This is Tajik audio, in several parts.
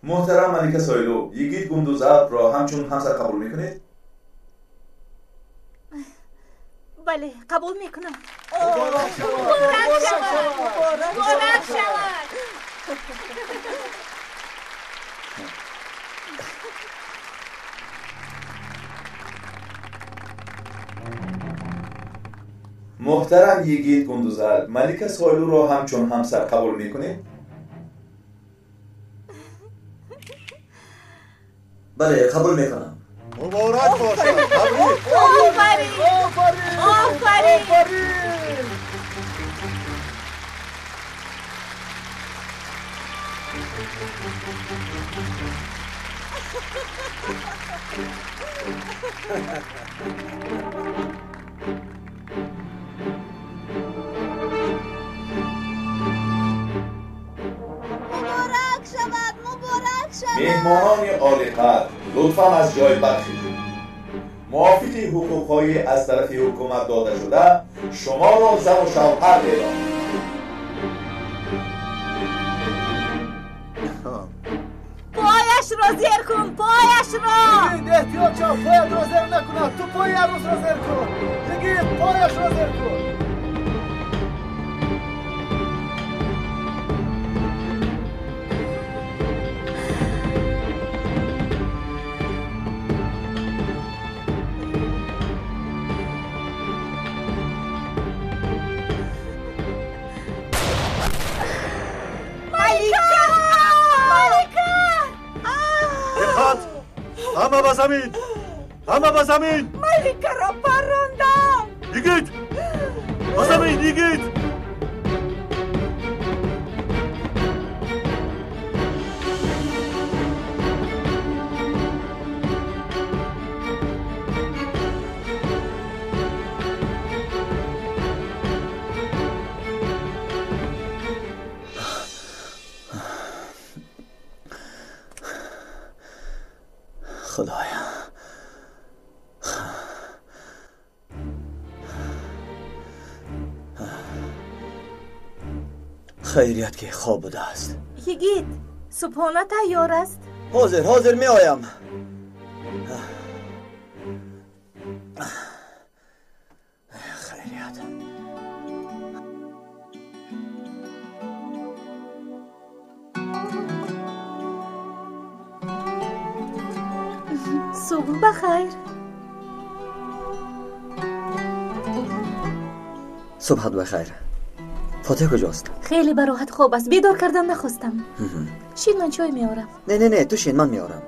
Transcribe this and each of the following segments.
Муҳтарам Малика Сойлу, Йигит Гундузалпро ҳамчун ҳамсар қабул мекунед? Бале, қабул мекунам. Муборак шавад! Муборак шавад! Муҳтарам Йигит Гундузалп, Малика Сойлуро ҳамчун ҳамсар қабул мекунед? Бале, қабул мекунам. Муборак бошад! Табрик! Офарин! Офарин! Офарин! Муборак шавад! Муборак шавад! Меҳмонони олиқадр, лутфан аз ҷой бархезед. Мувофиқи ҳуқуқҳои аз тарафи ҳукумат дода шуда, шуморо зану шавҳар эълон. Пояшро зер кун, пояшро! Йигит, эҳтиёт шав, поятро зер накунад. Ту пои арӯсро зер кун. Йигит, пояшро зер кун. Ҳама ба замин! Ҳама ба замин! Маликаро паррондам! Йигит! Ба замин, йигит! Худоя, хайрият ки хоб будааст. Йигит, субҳона тайёр аст. Ҳозир, ҳозир меоям. Хайрият. Субҳ ба хайр. Субҳат ба хайр. Фотиҳ куҷост? Хеле бароҳат хоб аст. Бедор кардан нахостам. Шин, ман чой меорам. Не, не, не, ту шин, ман меорам.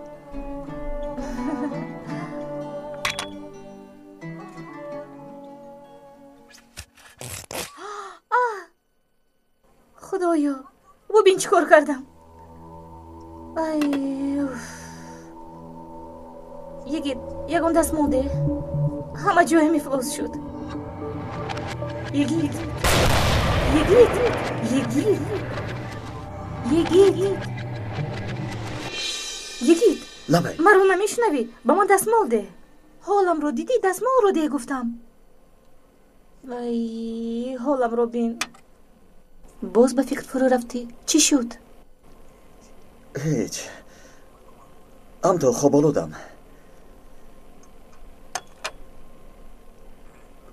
Худоё, бубин чӣ кор кардам. Ай, уф. Йигит, ягон дастмол деҳ. Ҳама ҷоям ифлос шуд. Йигит, Йигит, Йигит, Йигит, Йигит. Лабай. Маро намешунавӣ? Ба ман дастмол деҳ. Ҳоламро дидӣ? Дастмолро деҳ гуфтам. Вай, ҳоламро бин. Боз ба фикр фурӯ рафтӣ. Чӣ шуд? Ҳеҷ. Амто хоболудам.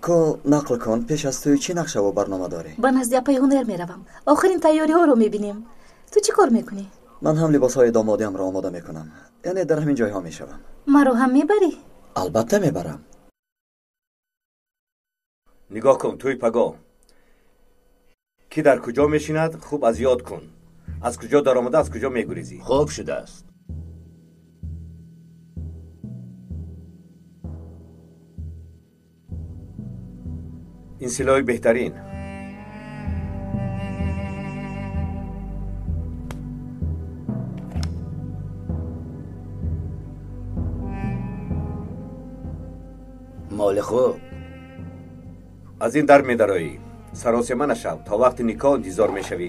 Ко нақл кун, пеш аз тӯй чӣ нақшаву барнома дорӣ? Ба назди апаи ҳунар меравам. Охирин тайёриҳоро мебинем. Ту чӣ кор мекунӣ? Ман ҳам либосҳои домодиамро омода мекунам. Яъне дар ҳамин ҷойҳо мешавам. Маро ҳам мебарӣ? Албатта мебарам. Нигоҳ кун, тӯй пагоҳ. Ки дар куҷо мешинад, хуб аз ёд кун. Аз куҷо даромада, аз куҷо мегурезӣ. Хуб шудааст. Ин силоҳи беҳтарин. Моли хуб. Аз ин дар медароӣ. Саросема нашав, то вақти никоҳ интизор мешавӣ.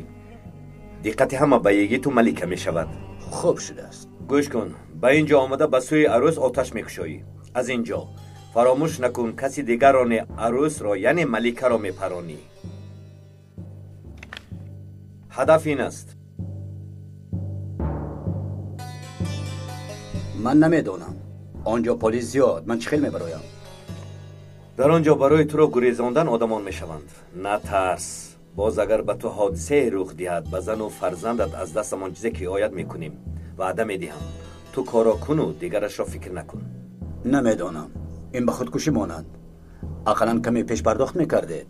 Диққати ҳама ба йигиту Малика мешавад. Хуб шудааст. Гӯш кун, ба ин ҷо омада ба сӯи арӯс оташ мекушоӣ. Аз ин ҷо фаромӯш накун, каси дигарро не, арӯсро, яъне Маликаро мепаронӣ. Ҳадаф ин аст. Ман намедонам. Он ҷо полис зиёд, ман чӣ хел мебароям? Дар он ҷо барои туро гурезондан одамон мешаванд. Натарс. Боз агар ба ту ҳодисае рух диҳад, ба зану фарзандат аз дастам он чизе ки ояд мекунем. Ваъда медиҳам. Ту корро куну дигарашро фикр накун. Намедонам. Ин ба худкушӣ монанд. Ақаллан каме пешпардохт мекардед.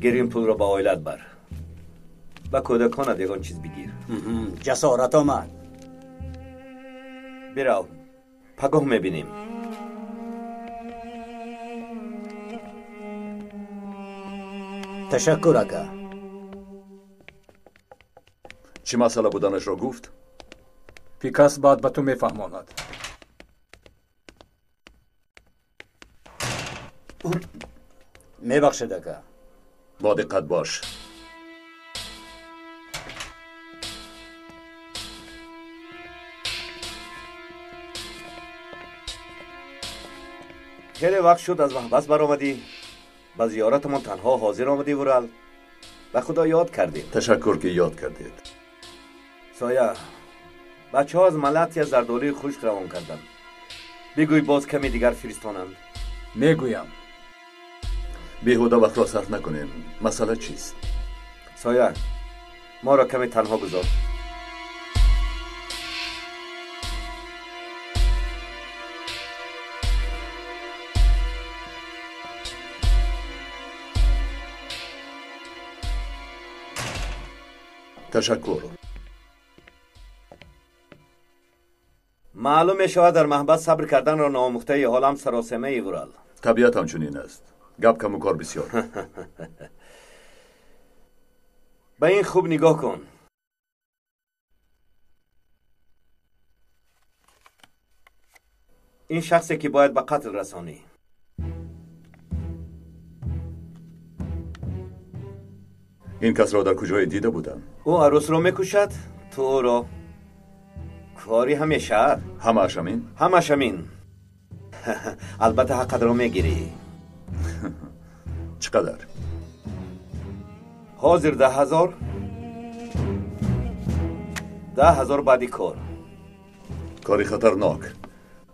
Гир ин пулро ба оилат бар. Ба кӯдаконат ягон чиз бигир. Ҷасорат омад. Бирав, пагоҳ мебинем. Ташаккур, ака. Чӣ масъала буданашро гуфт? Пикас баъд ба ту мефаҳмонад. Мебахшед, ака. Бо диққат бош. Хеле вақт шуд аз маҳбас баромадӣ. Ба зиёратамон танҳо ҳозир омадӣ, Вурал. Ба Худо ёд кардем. Ташаккур, ки ёд кардед. Соя, бачаҳо аз Малатия зардолуи хушк равон карданд. Бигӯй боз каме дигар фиристонанд. Мегӯям. Беҳуда вақтро сарф накунем. Масъала чист? Соя, моро каме танҳо гузор. Ташаккур. Маълум мешавад, дар маҳбас сабр карданро наомӯхтаи, ҳолам саросемаи, Вурал. Табиат ҳамчунин аст. Гап каму кор бисёр. Ба ин хуб нигоҳ кун. Ин шахсе ки бояд ба қатл расонӣ. Ин касро дар куҷое дида будам? Ӯ арӯсро мекушад, ту ӯро. Кори ҳамеша. Ҳамааш ҳамин? Ҳамааш ҳамин. Албатта ҳаққатро мегирӣ. Чӣ қадар? Ҳозир 10,000. 10,000 баъди кор. Кори хатарнок.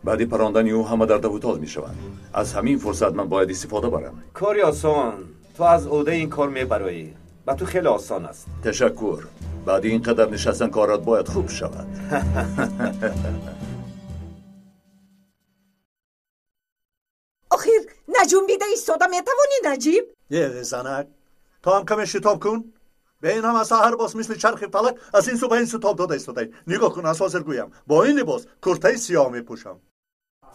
Баъди парондани ӯ ҳама дар давутоз мешаванд. Аз ҳамин фурсат ман бояд истифода барам. Кори осон. Ту аз ӯҳдаи ин кор мебароӣ. Ба ту хеле осон аст. Ташаккур. Баъди ин қадар нишастан корат бояд хуб шавад. Охир, наҷунбида истода метавонӣ, Наҷиб? Е, занак, ту ҳам каме шитоб кун. Ба ин ҳама саҳар боз мисли чархи фалак аз ин сӯ ба ин сӯ тоб дода истодаӣ. Нигоҳ кун, аз ҳозир гӯям, бо ин либос куртаи сиёҳ мепӯшам.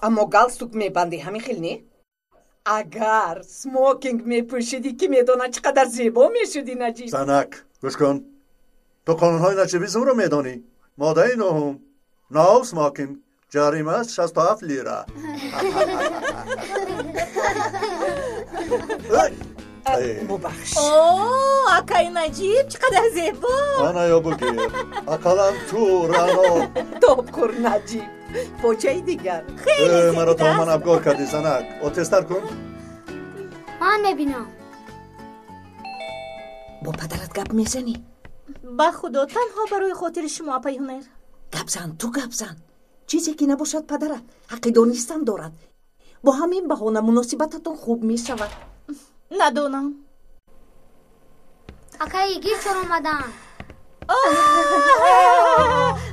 Аммо галстук мебандӣ, ҳамин хел не? Агар смокинг мепӯшидӣ, ки медонад чӣ қадар зебо мешудӣ, Наҷиб. Занак, гӯш кун. Ту қонунҳои наҷибизмро медонӣ. Моддаи 9, no smoking, ҷарима аст 67 лира. Бубахш. О, акаи Наҷиб, чӣ қадар зебо! Ана ё бигир. Ақаллан ту, Рано. Тоб хӯр, Наҷиб. Почаи дигар. Хеле зебо. Маро то ман абгор кардӣ, занак. О, тезтар кун. Ман мебинам. Бо падарат гап мезанӣ? Ба Худо, танҳо барои хотири шумо, апаи Ҳунер. Гап зан, ту гап зан. Чизе ки набошад, падарат ҳаққи донистан дорад. Бо ҳамин баҳона муносибататон хуб мешавад. Надонам. Акаи Йигит чор омаданд.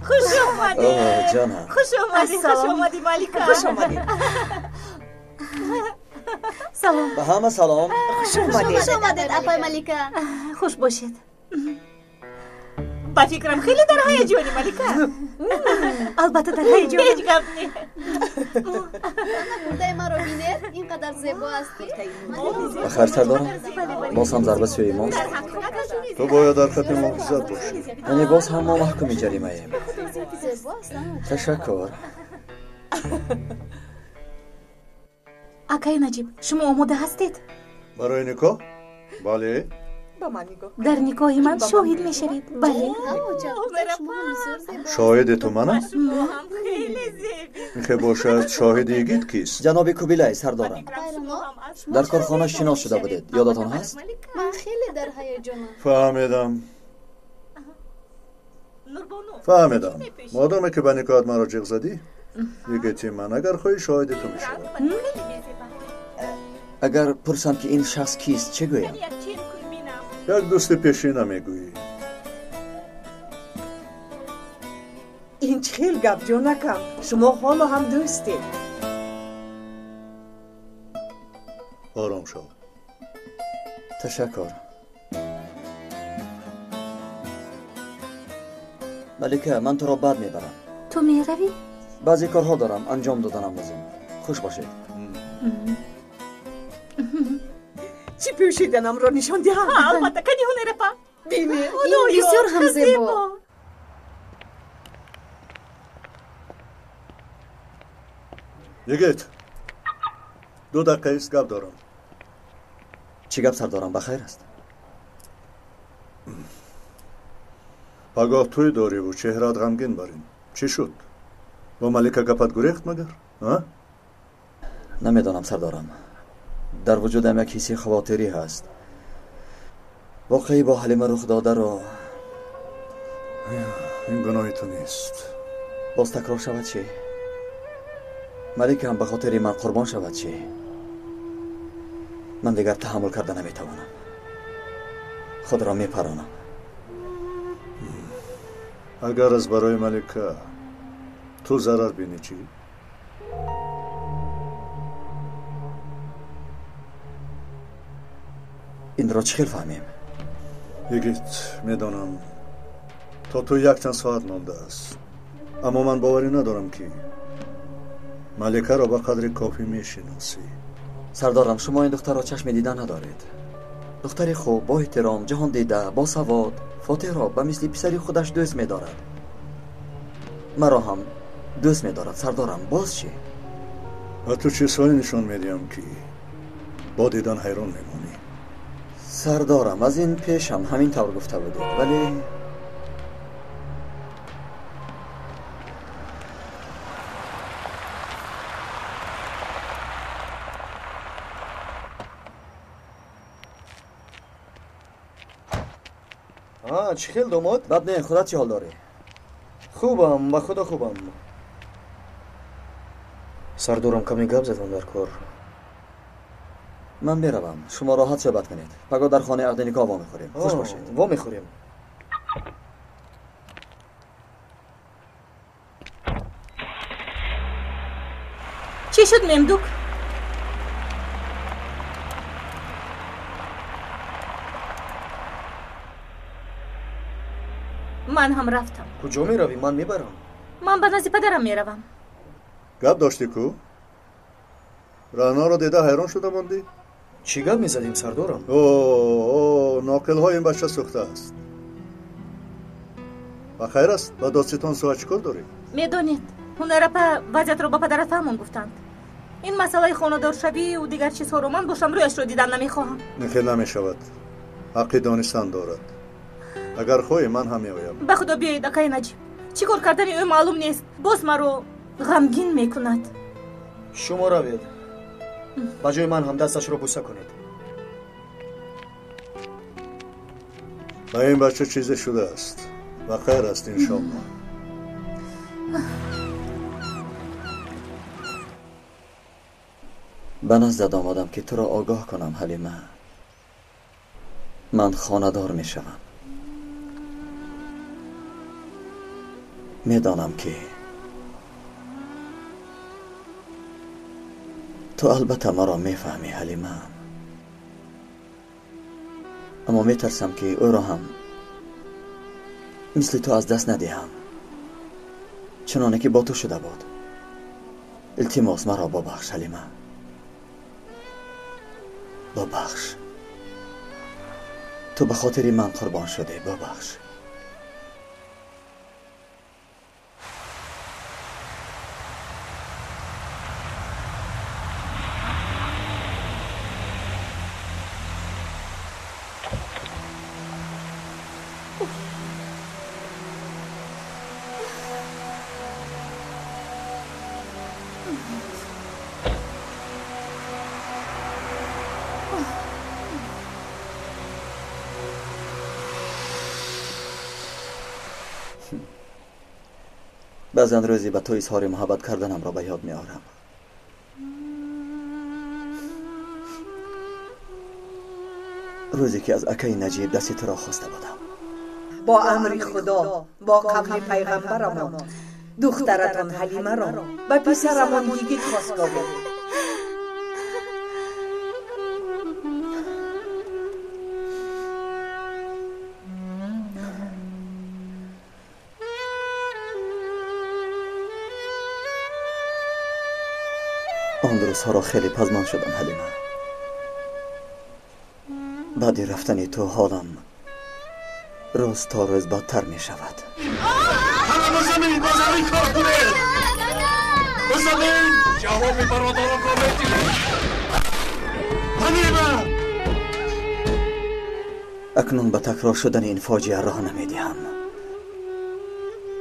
Хуш омадед. Ҷонам. Хуш омадед, хуш омадӣ, Малика. Хуш омадед. Салом. Ба ҳама салом. Хуш омадед. Хуш омадед, апаи Малика. Хуш бошед. Ба фикрам, хеле дар ҳаяҷони, Малика. Албатта, дар ҳаяҷон. Ҳеҷ гап не. Куртаи маро бинед, ин қадар зебо аст ки. Ба хайр, сардорам. Боз ҳам зарба сӯи мост. Ту бояд дар хати муҳофизат бошӣ. Яъне боз ҳам мо маҳкуми ҷаримаем. Ташаккур. Акаи Наҷиб, шумо омода ҳастед? Барои никоҳ? Бале. Дар никоҳи ман шоҳид мешавед. Бале. Шоҳиди ту манам? Михе бошад, шоҳиди йигит кист? Ҷаноби Кубилай, сардорам. Дар корхона шинос шуда будед, ёдатон ҳаст? Ман хеле дар ҳаяҷонам. Фаҳмидам. Фаҳмидам. Модоме ки ба никоҳат маро ҷиғ задӣ, йигити ман агар хоҳӣ шоҳиди ту мешавад. Агар пурсам ки ин шахс кист, чӣ гӯям? Як дӯсти пешина мегӯӣ. Ин чӣ хел гап, ҷонакам? Шумо ҳоло ҳам дӯстед. Ором шав. Ташаккур. Малика, ман туро баъд мебарам. Ту меравӣ? Баъзе корҳо дорам, анҷом доданам лозим. Хуш бошед. Чӣ пӯшиданамро нишон диҳам? Албатта, кани ҳунарапа. Бинед. Ин бисёр ҳам зебо. Йигит, 2 дақиқаист, гап дорам. Чӣ гап, сардорам? Ба хайр аст? Пагоҳ тӯй дориву чеҳраат ғамгин барин. Чӣ шуд? Бо Малика гапат гурехт магар? Намедонам, сардорам. Дар вуҷудам як ҳисси хавотирӣ ҳаст. Воқеӣ бо Ҳалима рух додаро. Ин гуноҳи ту нест. Боз такрор шавад чӣ? Маликаам ба хотири ман қурбон шавад чӣ? Ман дигар таҳаммул карда наметавонам. Худро мепаронам. Агар аз барои Малика ту зарар бинӣ чӣ? Инро чӣ хел фаҳмем? Йигит, медонам то ту якчанд соат мондааст, аммо ман боварӣ надорам ки Маликаро ба қадри кофӣ мешиносӣ. Сардорам, шумо ин духтарро чашми дида надоред. Духтари хуб, бо эҳтиром, ҷаҳондида, босавод, Фотиҳро ба мисли писари худаш дӯст медорад. Маро ҳам дӯст медорад, сардорам. Боз чӣ? Ба ту чизҳое нишон медиҳам ки бо дидан ҳайрон мемонӣ. Сардорам, аз ин пешам ҳамин тавр гуфта будед, вале чӣ хел домод? Бад не, худат чӣ ҳол дорӣ? Хубам, ба худо хубам. Сардорам, каме гап задам дар кор. Ман меравам, шумо роҳат суҳбат кунед. Пагоҳ дар хонаи ақди никоҳ вомехӯрем. Хуш бошед. Вомехӯрем. Чӣ шуд, Мемдук? Ман ҳам рафтам. Куҷо меравӣ? Ман мебарам. Ман ба назди падарам меравам. Гап доштӣ ку? Раъноро дида ҳайрон шуда мондӣ? Чӣ гап мезадем, сардорам? О, ноқилҳои ин бача сӯхтааст. Ба хайр аст, ба додситон суҳбат чӣ кор дорӣ? Медонед, ҳунарапа вазъиятро ба падарат фаҳмон гуфтанд. Ин масъалаи хонадоршавию дигар чизҳоро ман бошам рӯяшро дидан намехоҳам. Ин хел намешавад. Ҳаққи донистан дорад. Агар хоҳӣ, ман ҳам меоям. Ба худо биёед, акаи Наҷиб. Чӣ кор кардани ӯ маълум нест. Боз маро ғамгин мекунад. Шумо равед. Ба ҷои ман ҳам дасташро бӯса кунед. Ба ин бача чизе шудааст. Ба хайр аст, иншоаллоҳ. Ба наздат омадам ки туро огоҳ кунам, Ҳалима. Ман хонадор мешавам. Медонам ки ту албатта маро мефаҳмӣ, Ҳалима. Аммо метарсам ки ӯро ҳам мисли ту аз даст надиҳам, чуноне ки бо ту шуда буд. Илтимос, маро бубахш, Ҳалима, бубахш. Ту ба хотири ман қурбон шудӣ, бубахш. Баъзан рӯзе ба ту изҳори муҳаббат карданамро ба ёд меорам. Рӯзе ки аз акаи Наҷиб дасти туро хоста будам. Бо амри Худо, бо қавли пайғамбарамон, духтаратон Ҳалимаро ба писарамон Йигит хостгорӣ. Он рӯзҳоро хеле пазмон шудам, Ҳалима. Баъди рафтани ту ҳолам рӯз то рӯз бадтар мешавад. Ҳама ба замин, ба замин кор кунед! Ба замин! Ҷавоби бародаронро медиҳед! Ҳалима! Акнун ба такрор шудани ин фоҷиа роҳ намедиҳам.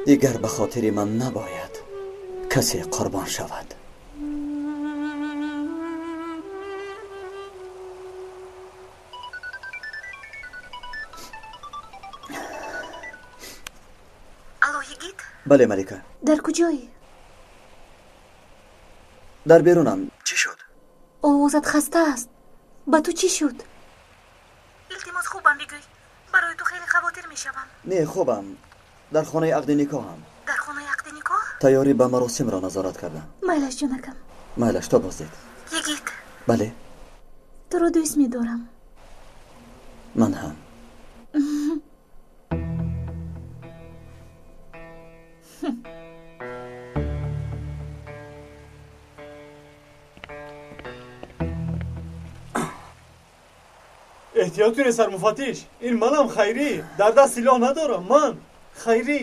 Дигар ба хотири ман набояд касе қурбон шавад. Бале, Малика. Дар куҷоӣ? Дар берунам. Чӣ шуд? Овозат хаста аст. Ба ту чӣ шуд? Илтимос, хубам бигӯй. Барои ту хеле хавотир мешавам. Не, хубам. Дар хонаи ақди никоҳам. Дар хонаи ақди никоҳ? Тайёрӣ ба маросимро назорат кардам. Майлаш, ҷонакам. Майлаш, то боздид. Йигит. Бале. Туро дӯст медорам. Ман ҳам. Эҳтиёт кунед, сармуфаттиш. Ин манам, Хайрӣ. Дар даст силоҳ надорам. Ман Хайрӣ.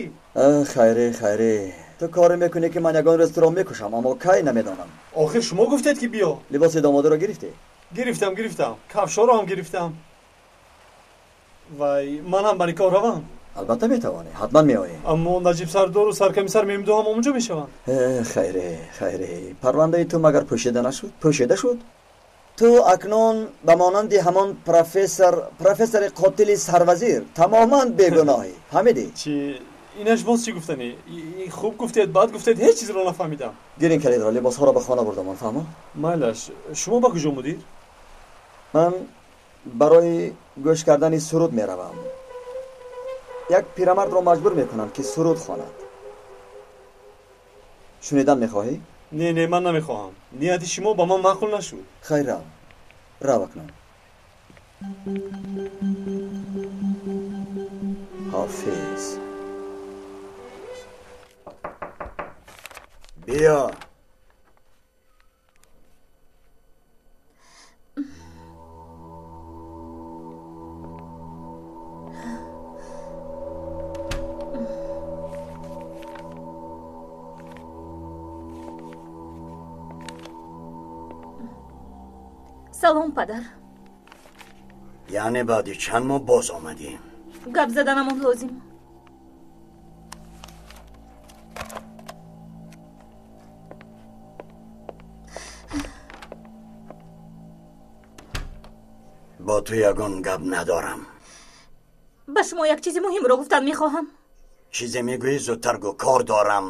Хайрӣ, Хайрӣ, ту коре мекунӣ ки ман ягон рӯз туро мекушам, аммо кай намедонам. Охир шумо гуфтед ки биё. Либоси домодиро гирифтӣ? Гирифтам, гирифтам. Кафшоро ҳам гирифтам. Вай, ман ҳам ба никоҳ равам? Албатта метавонӣ, ҳатман меоӣ. Аммо Наҷиб сардору саркомиссар Мемду ҳам онҷо мешаванд. Хайре, хайре, парвандаи ту магар пӯшида нашуд? Пӯшида шуд? Ту акнун ба монанди ҳамон профессори қотили сарвазир тамоман бегуноҳӣ. Фаҳмидӣ? Чӣ? Инаш боз чӣ гуфтанӣ? Хуб гуфтед, бад гуфтед, ҳеҷ чизро нафаҳмидам. Гир ин калидро, либосҳоро ба хона бурдамон, фаҳмо? Майлаш, шумо ба куҷо, мудир? Ман барои гӯш кардани суруд меравам. Як пирамардро маҷбур мекунанд, ки суруд хонад. Шунидан мехоҳӣ? Не, не, ман намехоҳам. Нияти шумо ба ман маъқул нашуд. Хайр, рав. Рав акнун. Ҳофиз. Биё. Салом, падар. Яъне баъди чанд моҳ боз омадӣ? Гап заданамон лозим. Бо ту ягон гап надорам. Ба шумо як чизи муҳимро гуфтан мехоҳам. Чизе мегӯӣ, зудтар гӯ, кор дорам.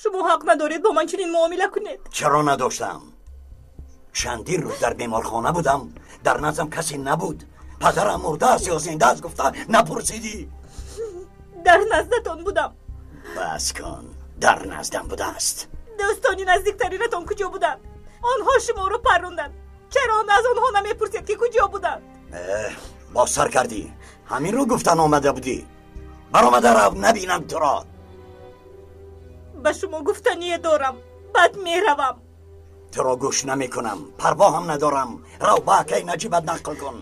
Шумо ҳақ надоред бо ман чунин муомила кунед. Чаро надоштам? Чандин рӯз дар беморхона будам, дар наздам касе набуд. Падарам мурдааст ё зиндааст гуфта напурсидӣ. Дар наздатон будам. Бас кун, дар наздам будааст. Дӯстони наздиктаринатон куҷо буданд? Онҳо шуморо парронданд. Чаро аз онҳо намепурсед, ки куҷо буданд? Боз сар кардӣ. Ҳаминро гуфтан омада будӣ. Баромада рав, набинам туро. Ба шумо гуфтание дорам, баъд меравам. Туро гӯш намекунам, парво ҳам надорам. Рав, ба акаи Наҷибат нақл кун.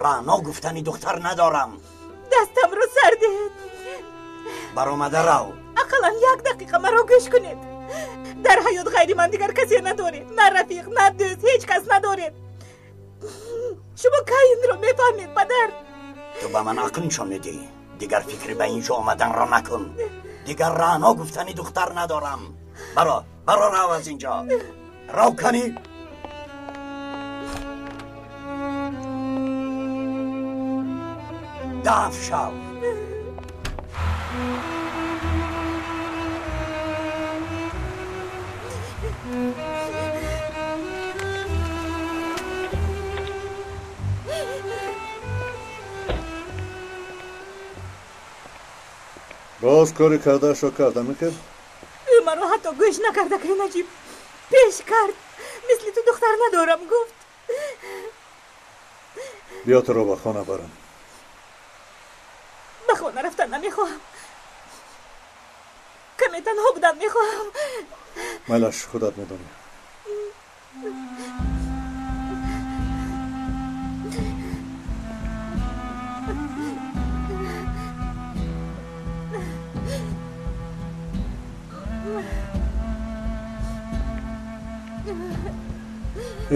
Раъно гуфтани духтар надорам. Дастамро сар диҳед. Баромада рав. Ақаллан як дақиқа маро гӯш кунед. Дар ҳаёт ғайри ман дигар касе надоред. На рафиқ, на дӯст, ҳеҷ кас надоред. Шумо кай инро мефаҳмед, падар? Ту ба ман ақл нишон медиҳӣ. Дигар фикри ба ин ҷо омаданро накун. Дигар раъно гуфтани духтар надорам. Баро. Баро рав аз инҷо. Рав кани. Даф шав. Боз кори кардаашро кард, амикел? Ӯ маро ҳатто гӯш накарда, ки Наҷиб пеш кард. Мисли ту духтар надорам, гуфт. Биё туро ба хона барам. Ба хона рафтан намехоҳам. Каме танҳо будан мехоҳам. Майлаш, худат медонӣ.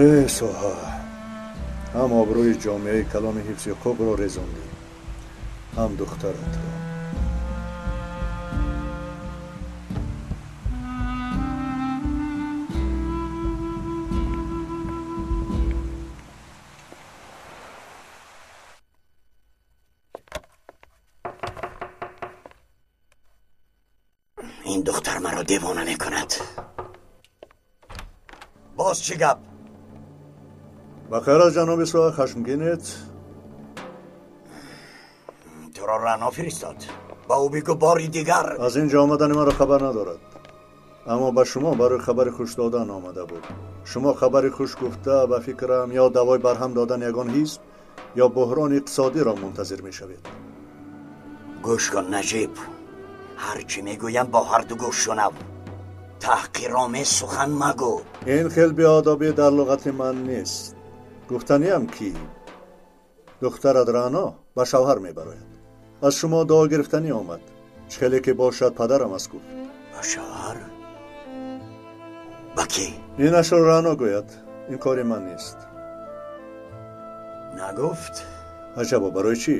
Э соҳа, ҳам обрӯи ҷомеаи калони ҳифзи ҳуқуқро резондӣ, ҳам духтаратро. Ин духтар маро девона мекунад. Боз чӣ гап? Ба хайр аз ҷаноби соҳа, хашмгинет? Туро Рано фиристод. Ба ӯ бигӯ бори дигар. Аз ин ҷо омадани маро хабар надорад. Аммо ба шумо барои хабари хуш додан омада буд. Шумо хабари хуш гуфта, ба фикрам, ё давои барҳам додани ягон ҳизб, ё буҳрони иқтисодиро мунтазир мешавед. Гӯш кун, Наҷиб. Ҳар чӣ мегӯям бо ҳарду гӯш шунав. Таҳқиромез сухан магӯ. Ин хел беодобӣ дар луғати ман нест. Гуфтаниам ки духтарат Рано ба шавҳар мебарояд. Аз шумо дуо гирифтанӣ омад. Чӣ хеле ки бошад, падарам аст, гуфт. Ба шавҳар? Ба кӣ? Инашро Рано гӯяд. Ин кори ман нест. Нагуфт? Аҷабо, барои чӣ?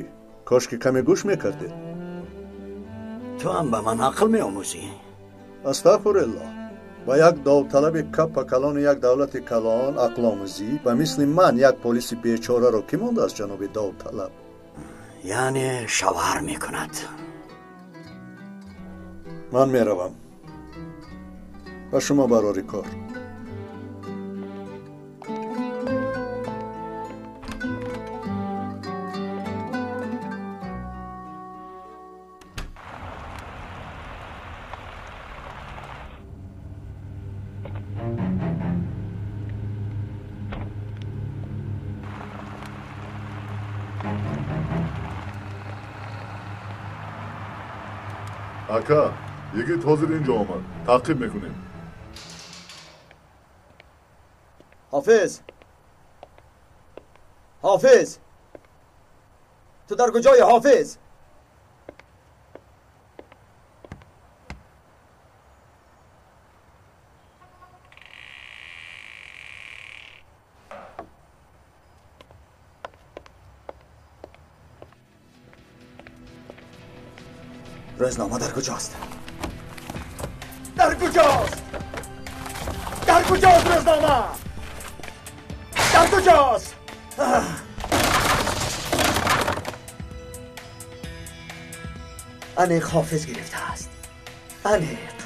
Кош ки каме гӯш мекардед. Ту ҳам ба ман ақл меомӯзӣ? Астағфируллоҳ. Ба як довталаби капа калони як давлати калон ақломӯзӣ, ба мисли ман як полиси бечораро кӣ мондааст, ҷаноби довталаб? Яъне шавҳар мекунад. Ман меравам. Ба шумо барори кор. Ака, йигит ҳозир инҷо омад. Таъқиб мекунем. Ҳофиз! Ҳофиз! Ту дар куҷои, Ҳофиз? Рӯзнома дар куҷост? Дар куҷост? Дар куҷост рӯзнома? Дар куҷост? Аниқ ҳофиз гирифтааст. Аниқ.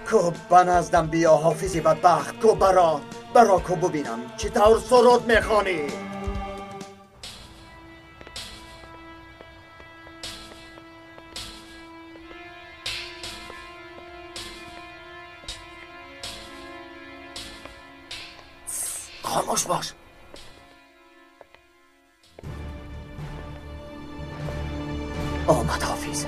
Ку ба наздам биё, ҳофизи бадбахт. Ку баро, баро ку бубинам чӣ тавр суруд мехонӣ. Хомӯш бош. Омад ҳофиз.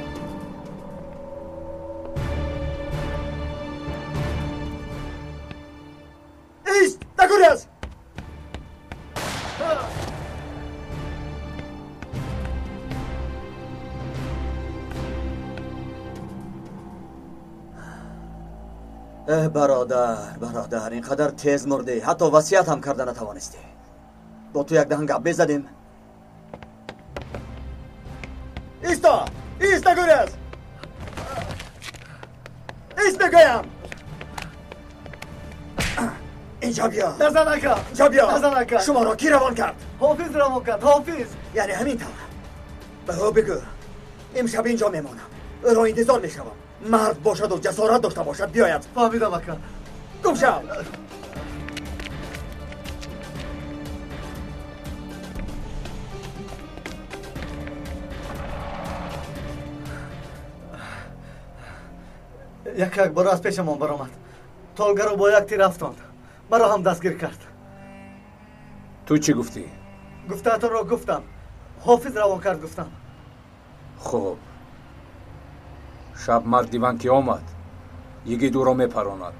Ист, нагурез! Э бародар, бародар, ин қадар тез мурдӣ, ҳатто васият ҳам карда натавонистӣ. Бо ту як даҳан гап мезадем. Исто! Ист, нагурез! Ист мегӯям! Инҷо биё. Назан ака. Инҷо биё. Назан ака. Шуморо кӣ равон кард? Ҳофиз равон кард, Ҳофиз. Яъне ҳамин тавр. Ба ӯ бигӯ. Имшаб инҷо мемонам. Ӯро интизор мешавам. Мард бошаду ҷасорат дошта бошад, биёяд. Фаҳмидам ака. Гум шав. Як як бора аз пешамон баромад. Толгаро бо як тир афтонд. Маро ҳам дастгир кард. Ту чӣ гуфтӣ? Гуфтаатонро гуфтам. Ҳофиз равон кард гуфтам. Хуб. Шаб марди ван ки омад, йигит ӯро мепаронад.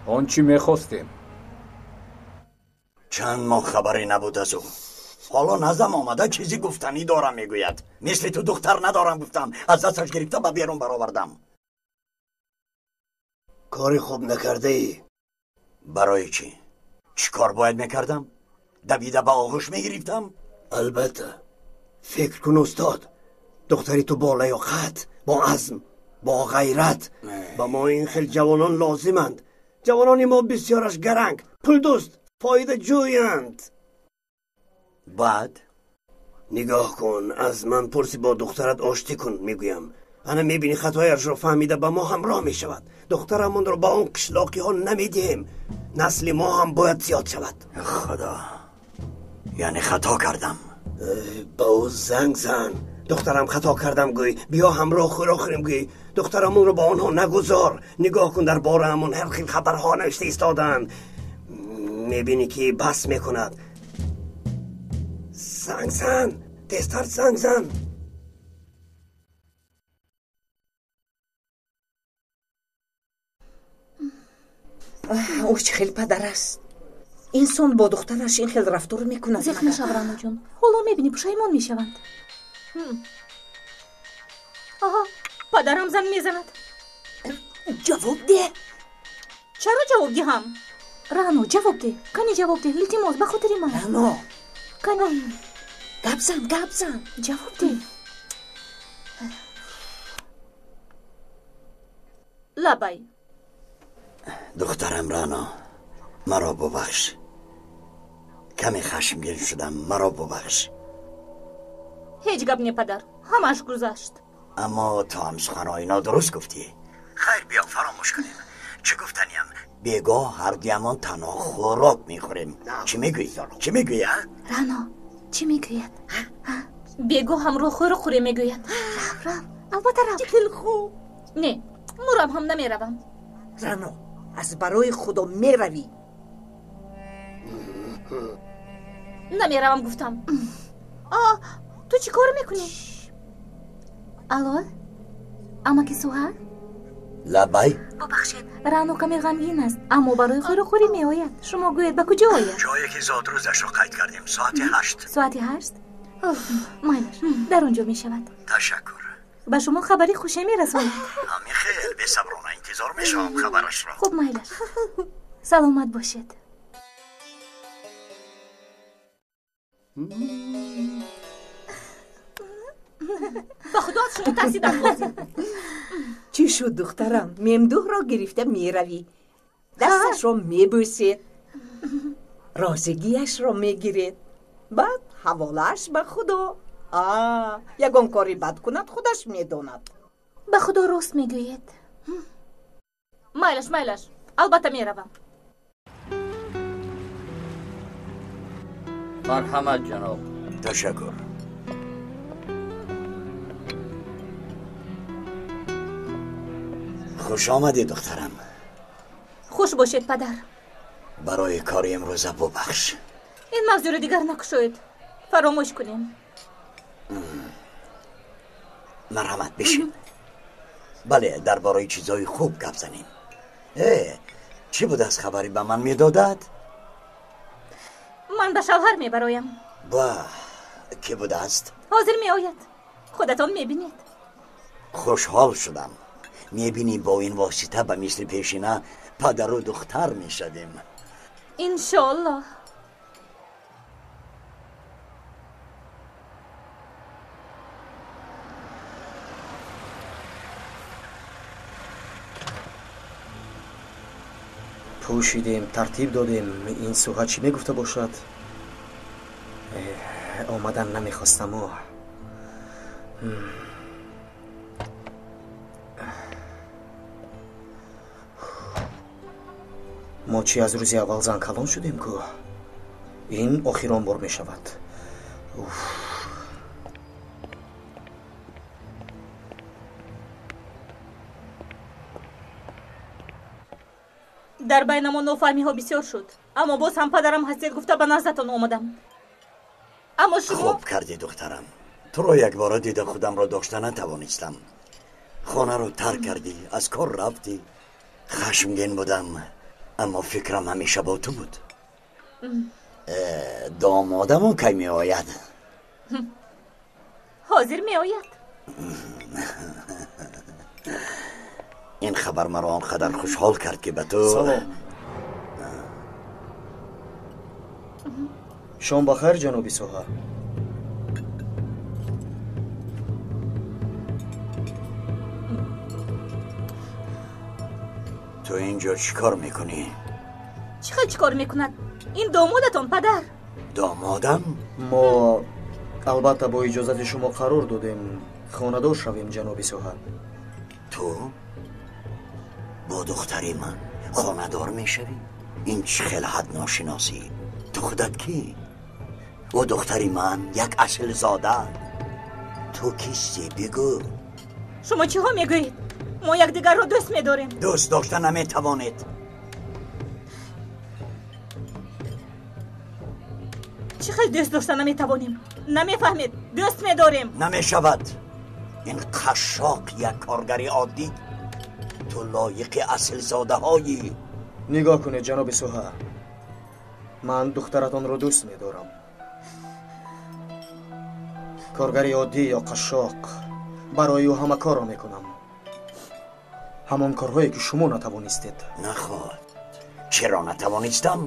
Он чӣ мехостем? Чанд моҳ хабаре набуд аз ӯ. Ҳоло наздам омада чизе гуфтанӣ дорам мегӯяд. Мисли ту духтар надорам гуфтам. Аз дасташ гирифта ба берун баровардам. Кори хуб накардаӣ. Барои чӣ? Чӣ кор бояд мекардам? Давида ба оғӯш мегирифтам? Албатта. Фикр кун устод. Духтари ту бо лаёқат, бо азм, бо ғайрат. Ба мо ин хел ҷавонон лозиманд. Ҷавонони мо бисёраш гаранг, пулдӯст, фоидаҷӯянд. Баъд? Нигоҳ кун, аз ман пурси бо духтарат оштӣ кун, мегӯям. Ана мебинӣ хатояшро фаҳмида ба мо ҳамроҳ мешавад. Духтарамонро ба он қишлоқиҳо намедиҳем. Насли мо ҳам бояд зиёд шавад. Худо, яъне хато кардам. Ба ӯ занг зан. Духтарам хато кардам гӯй. Биё ҳамроҳ хӯрок хӯрем гӯй. Духтарамонро ба онҳо нагузор. Нигоҳ кун, дар бораамон ҳар хел хабарҳо навишта истоданд. Мебинӣ ки бас мекунад. Занг зан, тезтар занг зан. Ӯ чӣ хел падар аст? Инсон бо духтараш ин хел рафтор мекунад. Зиқ нашав, Раноҷон. Ҳоло мебинӣ пушаймон мешаванд. Аҳа, падарам занг мезанад. Ҷавоб деҳ. Чаро ҷавоб диҳам? Рано, ҷавоб деҳ. Кани ҷавоб деҳ, илтимос, ба хотири ман. Рано. Кани. Гап зан, гап зан. Ҷавоб деҳ. Лабай. Духтарам Рано, маро бубахш. Каме хашмгин шудам, маро бубахш. Ҳеҷ гап не, падар, ҳамааш гузашт. Аммо ту ҳам суханҳои нодуруст гуфтӣ. Хайр, биё фаромӯш кунем. Чӣ гуфтаниям? Бегоҳ ҳардуямон танҳо хӯрок мехӯрем. Чӣ мегӯӣ? Чӣ мегӯӣ, а? Рано, чӣ мегӯяд? Бегоҳ ҳамроҳ хӯрок хӯрем мегӯяд. Рав, рав, албатта рав. Чӣ хел хуб. Не, мурам ҳам намеравам. Рано, аз барои Худо меравӣ. Намеравам гуфтам. Ту чӣ кор мекунӣ? Алло, амаки Суҳар? Лабай. Бубахшед, Рано каме ғамгин аст, аммо барои хӯрокхӯрӣ меояд. Шумо гӯед ба куҷо ояд? Ҷое ки зодрӯзашро қайд кардем, соати 8. Соати 8? Майлаш, дар он ҷо мешавад. Ташаккур. Ба шумо хабари хуше мерасонад. Ҳамин хел бесаброна интизор мешавам хабарашро. Хуб, майлаш, саломат бошед. Ба худо аз шумо тарсидам лозим. Чӣ шуд, духтарам? Мемдуҳро гирифта меравӣ, дасташро мебӯсед, розигиашро мегиред, баъд ҳаволааш ба Худо. Ягон кори бад кунад, худаш медонад. Ба Худо рост мегӯед. Майлаш, майлаш, албатта меравам. Марҳамат, ҷаноб. Ташаккур. Хуш омадӣ, духтарам. Хуш бошед, падар. Барои кори имрӯза бубахш. Ин мавзӯро дигар накушоед, фаромӯш кунем. Марҳамат, бишин. Бале, дар бораи чизҳои хуб гап занем. Чӣ буд аз хабаре ба ман медодад? Ман ба шавҳар мебароям. Ба кӣ будааст? Ҳозир меояд, худатон мебинед. Хушҳол шудам. Мебинӣ бо ин восита ба мисли пешина падару духтар мешавем. Иншоаллоҳ. Пӯшидем, тартиб додем. Ин суҳа чӣ мегуфта бошад? Омадан намехостаму. Мо чӣ аз рӯзи аввал зан калон шудем ку? Ин охирон бор мешавад. Дар байнамо нофаҳмиҳо бисёр шуд, аммо боз ҳам падарам ҳастед гуфта ба наздатон омадам. Аммо шумо хуб кардӣ, духтарам. Туро якбора дида худамро дошта натавонистам. Хонаро тарк кардӣ, аз кор рафтӣ. Хашмгин будам, аммо фикрам ҳамеша бо ту буд. Домодамон кай меояд? Ҳозир меояд. Ин хабар маро он қадар хушҳол кард, ки ба ту салом. Шом ба хайр, ҷаноби соҳа. Ту инҷо чӣ кор мекунӣ? Чӣ хел чӣ кор мекунад? Ин домодатон, падар. Домодам? Мо албатта бо иҷозати шумо қарор додем хонадор шавем, ҷаноби соҳа. Ту бо духтари ман хонадор мешавӣ? Ин чӣ хел ҳадношиносӣ? Ту худат кӣ? Ӯ духтари ман як аслзода. Ту кистӣ, бигӯ. Шумо чиҳо мегӯед? Мо якдигарро дӯст медорем. Дӯст дошта наметавонед. Чӣ хел дӯст дошта наметавонем? Намефаҳмед? Дӯст медорем. Намешавад. Ин қашшоқ як коргари оддӣ. Ту лоиқи аслзодаҳоӣ. Нигоҳ кунед, ҷаноби соҳа, ман духтаратонро дӯст медорам. Коргари оддӣ ё қашшоқ, барои ӯ ҳама корро мекунам. Ҳамон корҳое ки шумо натавонистед. Наход, чаро натавонистам?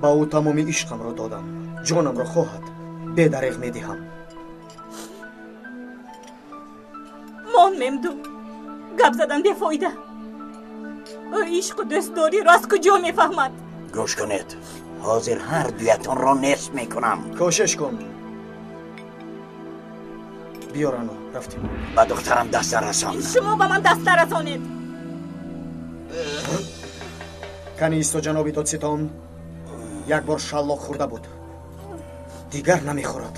Ба ӯ тамоми ишқамро додам. Ҷонамро хоҳад, бедареғ медиҳам. Мон мемду, гап задан бефоида. Ӯ ишқу дӯстдориро аз куҷо мефаҳмад? Гӯш кунед, ҳозир ҳар дуятонро нест мекунам. Кӯшиш кун. Биё, Рано, рафтем. Ба духтарам даст нарасон. Шумо ба ман даст нарасонед. Кани исто, ҷаноби додситон. Як бор шаллоқ хӯрда буд, дигар намехӯрад.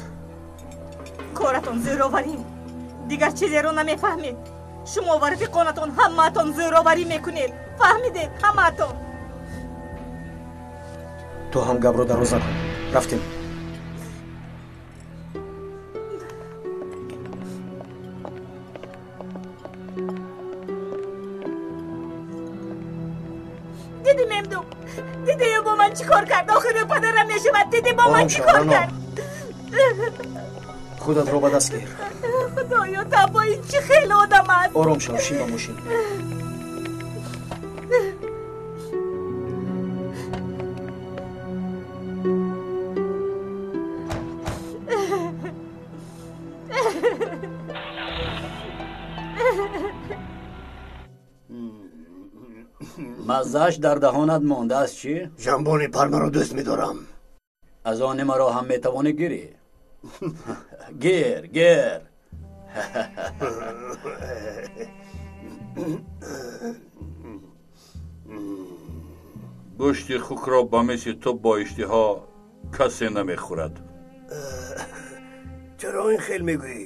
Коратон зӯроварӣ, дигар чизеро намефаҳмед. Шумо ва рафиқонатон ҳамаатон зӯроварӣ мекунед. Фаҳмидед? Ҳамаатон. Ту ҳам гапро дароз накун. Рафтем. Диди, мемду, диди ӯ бо ман чӣ кор кард? Охир ӯ падарам мешавад. Диди бо ман чӣ кор кард? Худатро ба даст гир. Худоё, табо, ин чӣ хел одам аст? Ором шав, шин ба мошин. Маззааш дар даҳонат мондааст чӣ? Ҷамбони пармаро дӯст медорам. Аз они маро ҳам метавонӣ гирӣ. Гир, гир. Гӯшти хукро ба мисли ту бо иштиҳо касе намехӯрад. Чаро ин хел мегӯӣ?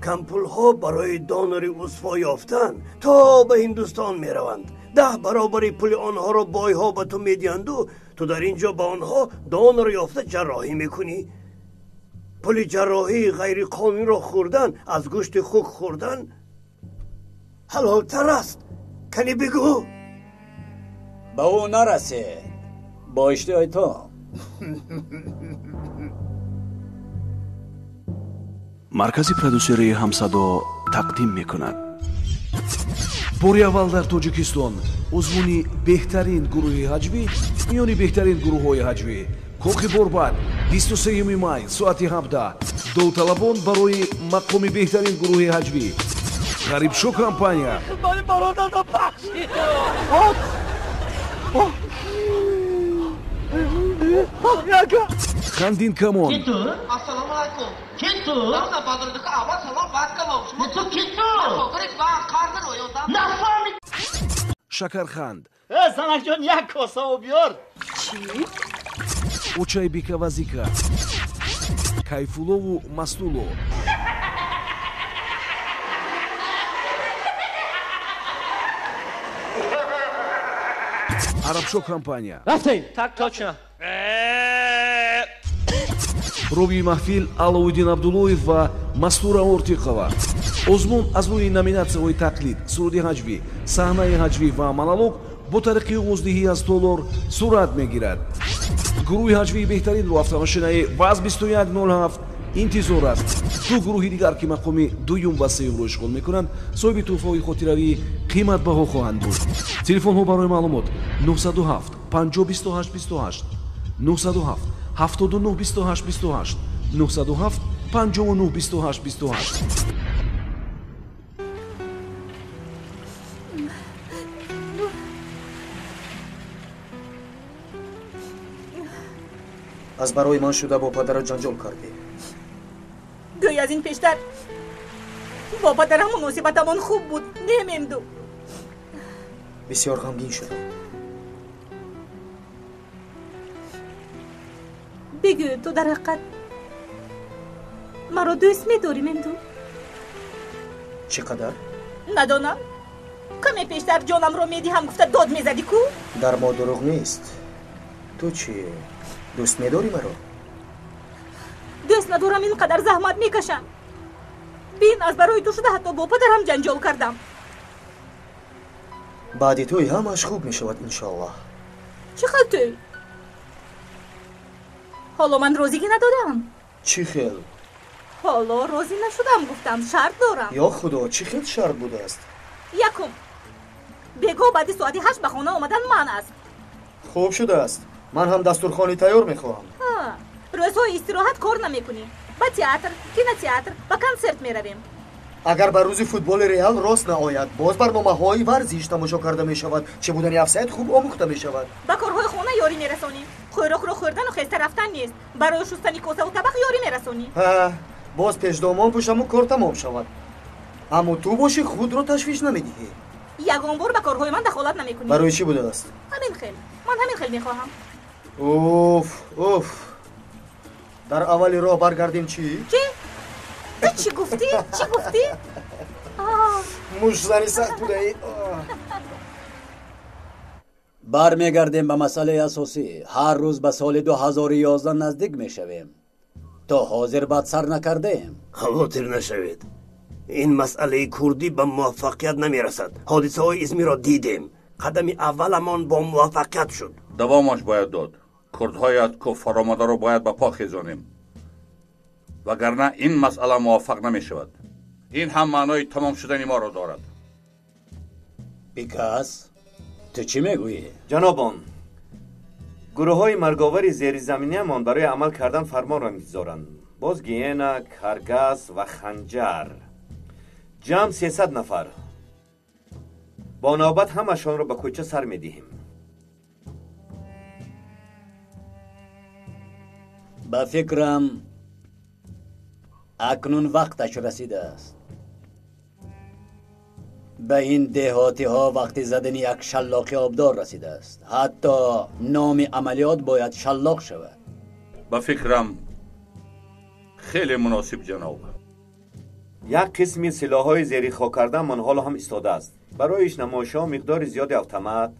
Кампулҳо барои донори узвҳо ёфтан то ба Ҳиндустон мераванд. 10 баробари пули онҳоро бойҳо ба ту медиҳанду ту дар ин ҷо ба онҳо донор ёфта ҷарроҳӣ мекунӣ. Пули ҷарроҳии ғайриқонуниро хӯрдан аз гӯшти хук хӯрдан ҳалолтар аст. Кани бигӯ. Ба ӯ нарасед, бо иштиҳои то. Маркази продюсерии Ҳамсадо тақдим мекунад. Бори аввал дар Тоҷикистон озмуни беҳтарин гурӯҳи ҳаҷвӣ миёни беҳтарин гурӯҳҳои ҳаҷвӣ Кохи Борбад 23 май соати 17. Довталабон барои мақоми беҳтарин гурӯҳи ҳаҷвӣ Ғарибшо компания. Хандин камон. Ассалому алайкум. Ки ту? Аввал салом, баъд калом. Шумо ту ки ту? Нафаҳмид. Шакарханд. Э, занакҷон, як коса об биёр. Чӣ? Очайбика Вазика, Кайфуллову Мастулло. Арабшо компания. Рафтем. Так точно. Ровии маҳфил Аловиддин Абдуллоев ва Мастура Ортиқова. Озмун аз рӯи номинатсияҳои тақлид, суруди ҳаҷвӣ, саҳнаи ҳаҷвӣ ва монолог бо тариқи овоздиҳӣ аз толор сурат мегирад. Гурӯҳи ҳаҷвии беҳтаринро автомошинаи ВАЗ 2107 интизор аст. Ду гурӯҳи дигар, ки мақоми дуюм ва сеюмро ишғол мекунанд, соҳиби тӯҳфаҳои хотиравии қиматбаҳо хоҳанд буд. Телефонҳо барои маълумот 907 50 28 28, 907 79 28 28, 907 59 28 28. Аз барои ман шуда бо падарат ҷанҷол кардӣ. Гӯй аз ин пештар бо падарам муносибатамон хуб буд, не Мемду? Бисёр ғамгин шудам. Бигӯ, ту дар ҳақиқат маро дӯст медорӣ, Мемду? Чӣ қадар? Надонам. Каме пештар ҷонамро медиҳам гуфта дод мезадӣ ку? Дар мо дурӯғ нест. Ту чӣ, дӯст медорӣ маро? Дӯст надорам, ин қадар заҳмат мекашам. Бин, аз барои ту шуда ҳатто бо падарам ҷанҷол кардам. Баъди тӯй ҳамааш хуб мешавад, иншоаллоҳ. Чӣ хел тӯй? Ҳоло ман розигӣ надодам. Чӣ хел? Ҳоло розӣ нашудам, гуфтам, шарт дорам. Ё худо, чӣ хел шарт будааст? Якум, бегоҳ баъди соати 8 ба хона омадан манъ аст. Хуб шудааст. Ман ҳам дастурхони тайёр мехоҳам. Рӯзҳои истироҳат кор намекунӣ. Ба театр, кинотеатр, ба консерт меравем. Агар ба рӯзи футболи Реал рост наояд, боз барномаҳои варзиш тамошо карда мешавад. Чӣ будани офсайд хуб омӯхта мешавад. Ба корҳои хона ёрӣ мерасонӣ. Хӯрокро хӯрдану хеста рафтан нест. Барои шустани косаву табақ ёрӣ мерасонӣ. Боз пешдомон пӯшаму кор тамом шавад. Аммо ту бошӣ худро ташвиш намедиҳӣ. Ягон бор ба корҳои ман дахолат намекунӣ. Барои чӣ будааст? Ҳамин хел. Ман ҳамин хел мехоҳам. Уф, уф. Дар аввали роҳ баргардем чӣ? Чӣ? Ту чӣ гуфтӣ? Чӣ гуфтӣ? Мушзани сахт будаӣ. Бармегардем ба масъалаи асосӣ. Ҳар рӯз ба соли 2011 наздик мешавем. То ҳозир бад сар накардаем. Хавотир нашавед. Ин масъалаи курдӣ ба муваффақият намерасад. Ҳодисаҳои Измирро дидем. Қадами авваламон бо муваффақият шуд. Давомаш бояд дод. Курдҳои аз куфр омадаро бояд ба по хезонем, вагарна ин масъала муваффақ намешавад. Ин ҳам маънои тамом шудани моро дорад. Бикас, ту чӣ мегӯӣ? Ҷанобон, гурӯҳҳои марговари зеризаминиамон барои амал кардан фармонро интизоранд. Боз гиена, каргас ва ханҷар. Ҷамъ 300 нафар. Бо навбат ҳамашонро ба кӯча сар медиҳем. Ба фикрам, акнун вақташ расидааст. Ба ин деҳотиҳо вақти задани як шаллоқи обдор расидааст. Ҳатто номи амалиёт бояд шаллоқ шавад. Ба фикрам, хеле муносиб, ҷаноб. Як қисми силоҳҳои зери хок кардаамон ҳоло ҳам истодааст. Барои иш намоишҳо миқдори зиёди автомат,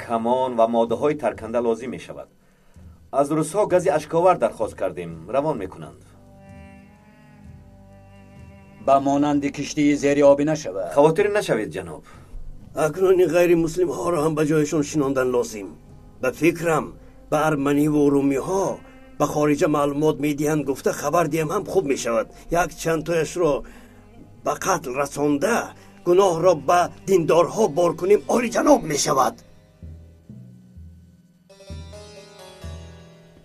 камон ва моддаҳои тарканда лозим мешавад. Аз русҳо гази ашковар дархост кардем, равон мекунанд. Ба монанди киштии зери обӣ нашавад. Хавотир нашавед, ҷаноб. Акнун ин ғайримуслимҳоро ҳам ба ҷояшон шинондан лозим. Ба фикрам, ба арманиву румиҳо ба хориҷа маълумот медиҳанд гуфта хабар диҳам ҳам хуб мешавад. Як чандтояшро ба қатл расонда гуноҳро ба диндорҳо бор кунем, олиҷаноб мешавад.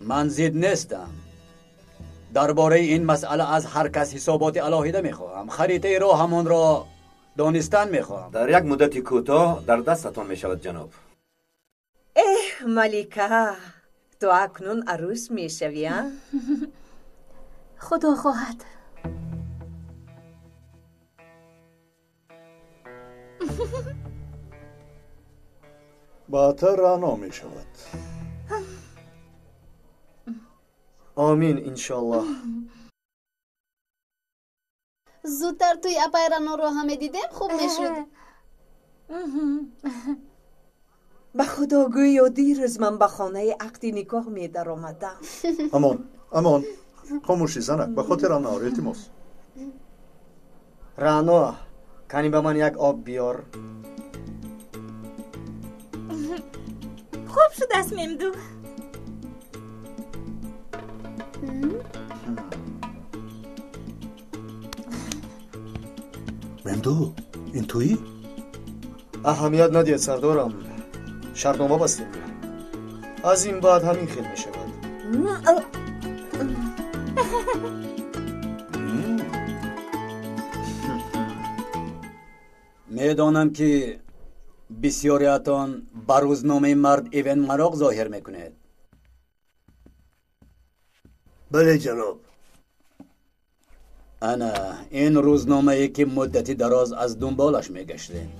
Ман зид нестам. Дар бораи ин масъала аз ҳар кас ҳисоботи алоҳида мехоҳам. Харитаи роҳамонро донистан мехоҳам. Дар як муддати кӯтоҳ дар дастатон мешавад, ҷаноб. Э, Малика, ту акнун арӯс мешавӣ, а? Худо хоҳад. Баъдтар Раъно мешавад. Омин, иншоаллоҳ. Зудтар тӯи апаи Раъноро ҳам медидем, хуб мешуд. Ба Худо, гӯё дирӯз ман ба хонаи ақди никоҳ медаромадам. Амон, амон, хомӯшӣ, занак, ба хотирам наор, илтимос. Раъно, кани ба ман як об биёр. Хуб шудааст, Мемду. Мемду, ин туӣ? Аҳамият надиҳед, сардорам. Шартнома бастем. Аз ин баъд ҳамин хел мешавад. Медонам, ки бисёриятон ба рӯзномаи мард Ивен мароқ зоҳир мекунед. Бале, ҷаноб. Ана ин рӯзномае, ки муддати дароз аз дунболаш мегаштем.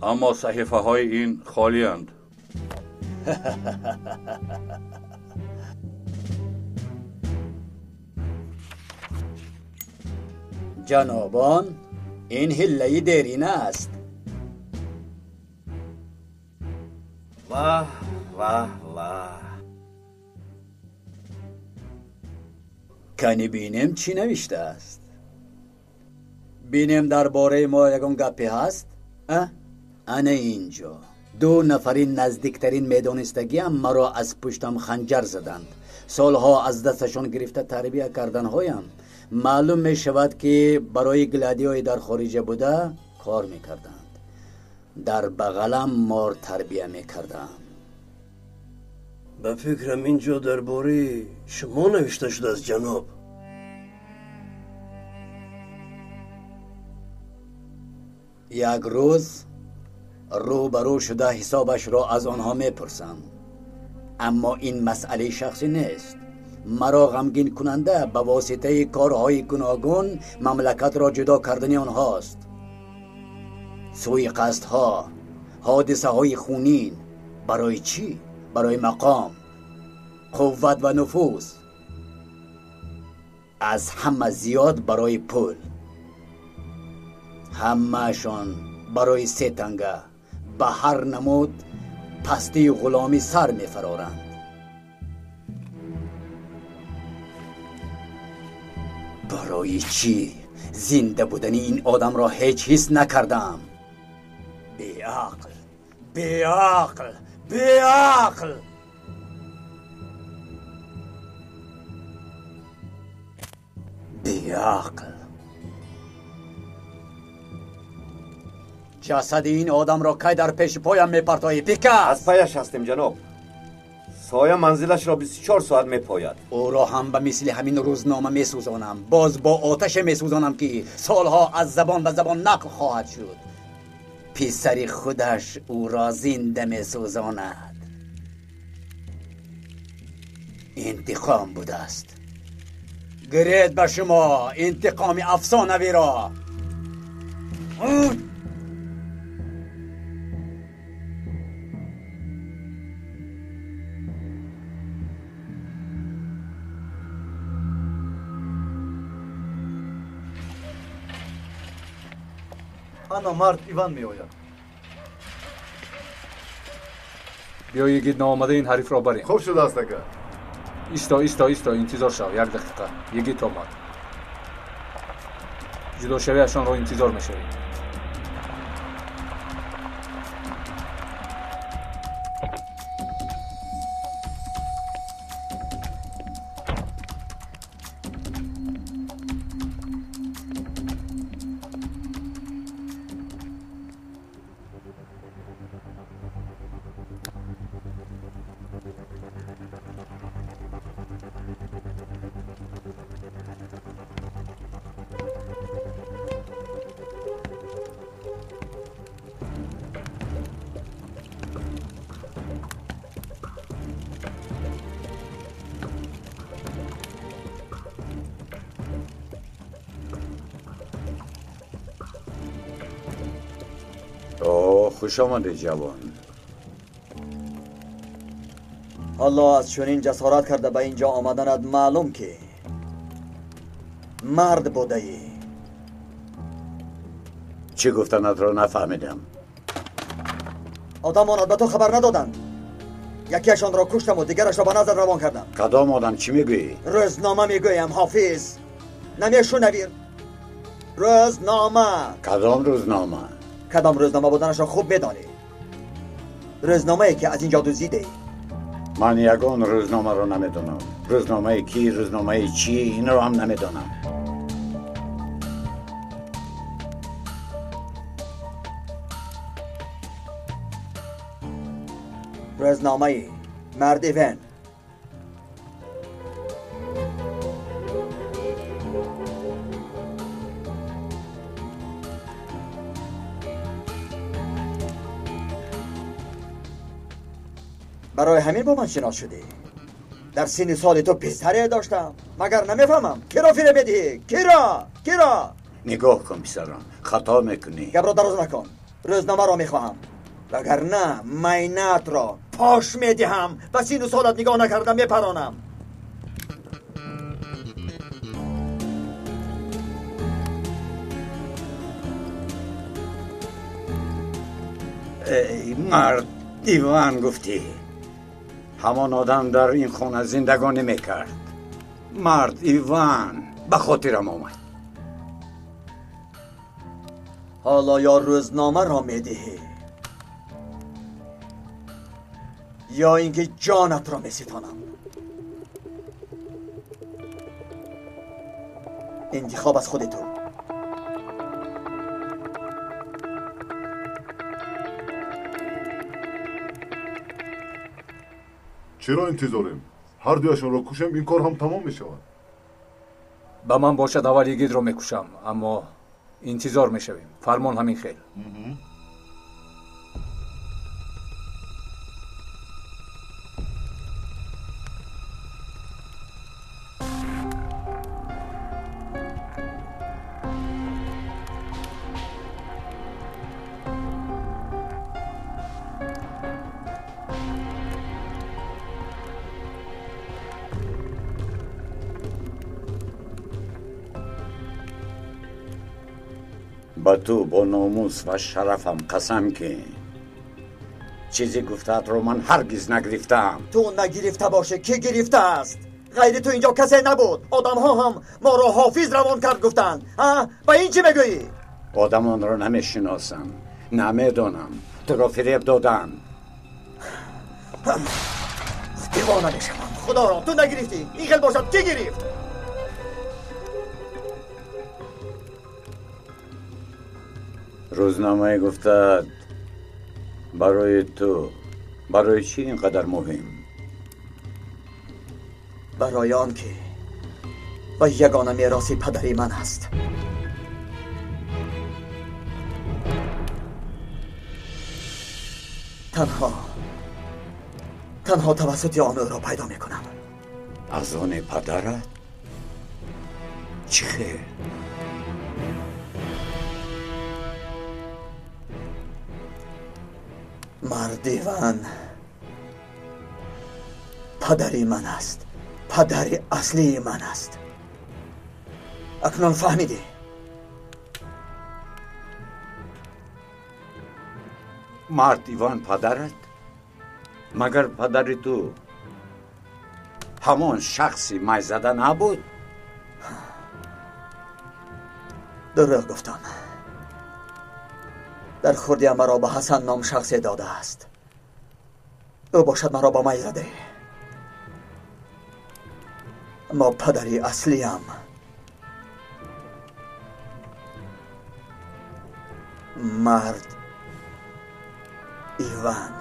Аммо саҳифаҳои ин холианд. Ҷанобон, ин ҳиллаи дерина аст. Ваҳ, ваҳ, ваҳ. Кани бинем, чӣ навиштааст. Бинем, дар бораи мо ягон гапе ҳаст? Ана инҷо ду нафари наздиктарин медонистагиам маро аз пуштам ханҷар заданд. Солҳо аз дасташон гирифта тарбия карданҳоям маълум мешавад, ки барои гладиои дар хориҷа буда кор мекарданд. Дар бағалам мор тарбия мекардам. Ба фикрам, ин ҷо дар бораи шумо навишта шудааст, ҷаноб. Як рӯз рӯбарӯ шуда ҳисобашро аз онҳо мепурсам. Аммо ин масъалаи шахсӣ нест. Маро ғамгинкунанда ба воситаи корҳои гуногун мамлакатро ҷудо кардани онҳост. Суиқасдҳо, ҳодисаҳои хунин. Барои чӣ? Барои мақом, қувват ва нуфуз. Аз ҳама зиёд барои пул. Ҳамаашон барои се танга ба ҳар намуд пастию ғуломӣ сар мефароранд. Барои чӣ зинда будани ин одамро ҳеҷ ҳис накардам? Беақл, беақл, беақл! Беақл! Ҷасади ин одамро кай дар пеши поям мепартоӣ, Пика? Аз паяш ҳастем, ҷаноб. Соя манзилашро 24 соат мепояд. Ӯро ҳам ба мисли ҳамин рӯзнома месӯзонам. Боз бо оташе месӯзонам, ки солҳо аз забон ба забон нақл хоҳад шуд. Писари худаш ӯро зинда месӯзонад. Интиқом будааст. Гиред ба шумо интиқоми афсонавиро. Ана мард Иван меояд. Биё, йигит, наомада ин ҳарифро барем. Хуб шудааст, ака. Исто, исто, исто, интизор шав, як дақиқа. Йигит омад. Ҷудошавиашонро интизор мешавем. Хуш омадӣ ҷавон. Ҳоло аз чунин ҷасорат карда ба инҷо омаданат маълум ки мард будаӣ. Чӣ гуфтанатро нафаҳмидам. Одамонат ба ту хабар надоданд. Якеашонро куштаму дигарашро ба назар равон кардам. Кадом одам? Чӣ мегӯӣ? Рӯзнома мегӯям, Ҳофиз. Намешунавӣ? Рӯзнома. Кадом рӯзнома? Кадом рӯзнома буданашро хуб медонӣ. Рӯзномае ки аз инҷо дуздидаӣ. Ман ягон рӯзномаро намедонам. Рӯзномаи кӣ, рӯзномаи чӣ, инро ҳам намедонам. Рӯзномаи мард Иван. Барои ҳамин бо ман шинос шудӣ. Дар синни соли ту писаре доштам. Магар намефаҳмам? Киро фиреб медиҳӣ? Киро? Киро? Нигоҳ кун писарон, хато мекунӣ. Гапро дароз накун. Рӯзномаро мехоҳам. Вагарна майнатро пош медиҳам ва сину солат нигоҳ накарда мепаронам. Эй мард Иван гуфтӣ. Ҳамон одам дар ин хона зиндагонӣ мекард. Мард Иван ба хотирам омад. Ҳоло ё рӯзномаро медиҳӣ ё инки ҷонатро меситонам. Интихоб аз худи ту. Чаро интизорем? Ҳар дуяшонро кушем, ин кор ҳам тамом мешавад. Ба ман бошад, аввал йигитро мекушам, аммо интизор мешавем. Фармон ҳамин хел. Ба ту бо номус ва шарафам қасам ки чизе гуфтаатро ман ҳаргиз нагирифтаам. Ту нагирифта бошӣ, кӣ гирифтааст? Ғайри ту инҷо касе набуд. Одамҳо ҳам моро Ҳофиз равон кард гуфтанд. Ба ин чӣ мегӯӣ? Одамонро намешиносам, намедонам. Туро фиреб доданд. Девона мешавам. Худоро, ту нагирифтӣ. Ин хел бошад, кӣ гирифт? Рӯзномае гуфтад барои ту барои чӣ ин қадар муҳим? Барои он ки ва ягона мероси падари ман аст. Танҳо тавассути он ӯро пайдо мекунам. Аз они падарат? Чӣ хел? Мард Иван падари ман аст. Падари аслии ман аст. Акнун фаҳмидӣ? Мард Иван падарат? Магар падари ту ҳамон шахси майзада набуд? Дурӯғ гуфтам. Дар хурдиам маро ба Ҳасан ном шахсе додааст. Ӯ бошад маро ба май зада. Аммо падари аслиям мард Иван.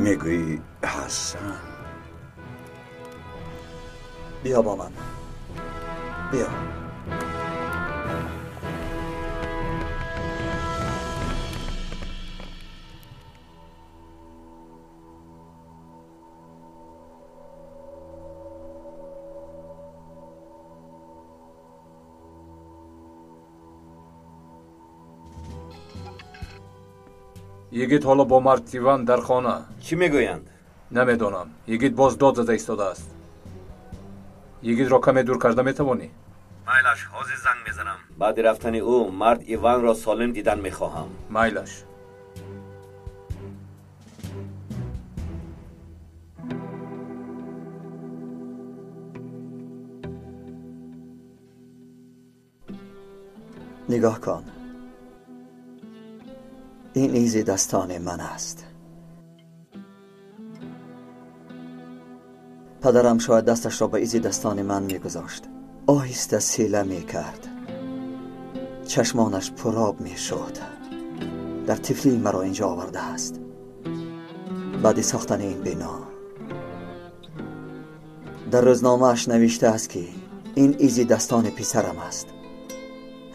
Мегӯӣ Ҳасан? Биё бо ман. Биё. Йигит ҳоло бо мард Иван дар хона. Чӣ мегӯянд? Намедонам. Йигит боз дод зада истодааст. Йигитро каме дур карда метавонӣ? Майлаш, ҳозир занг мезанам. Баъди рафтани ӯ мард Иванро солим дидан мехоҳам. Майлаш. Нигоҳ кун. Ин изи дастони ман аст. Падарам шояд дасташро ба изи дастони ман мегузошт. Оҳиста села мекард. Чашмонаш пуроб мешуд. Дар тифлӣ маро инҷо овардааст. Баъди сохтани ин бино дар рӯзномааш навиштааст, ки ин изи дастони писарам аст.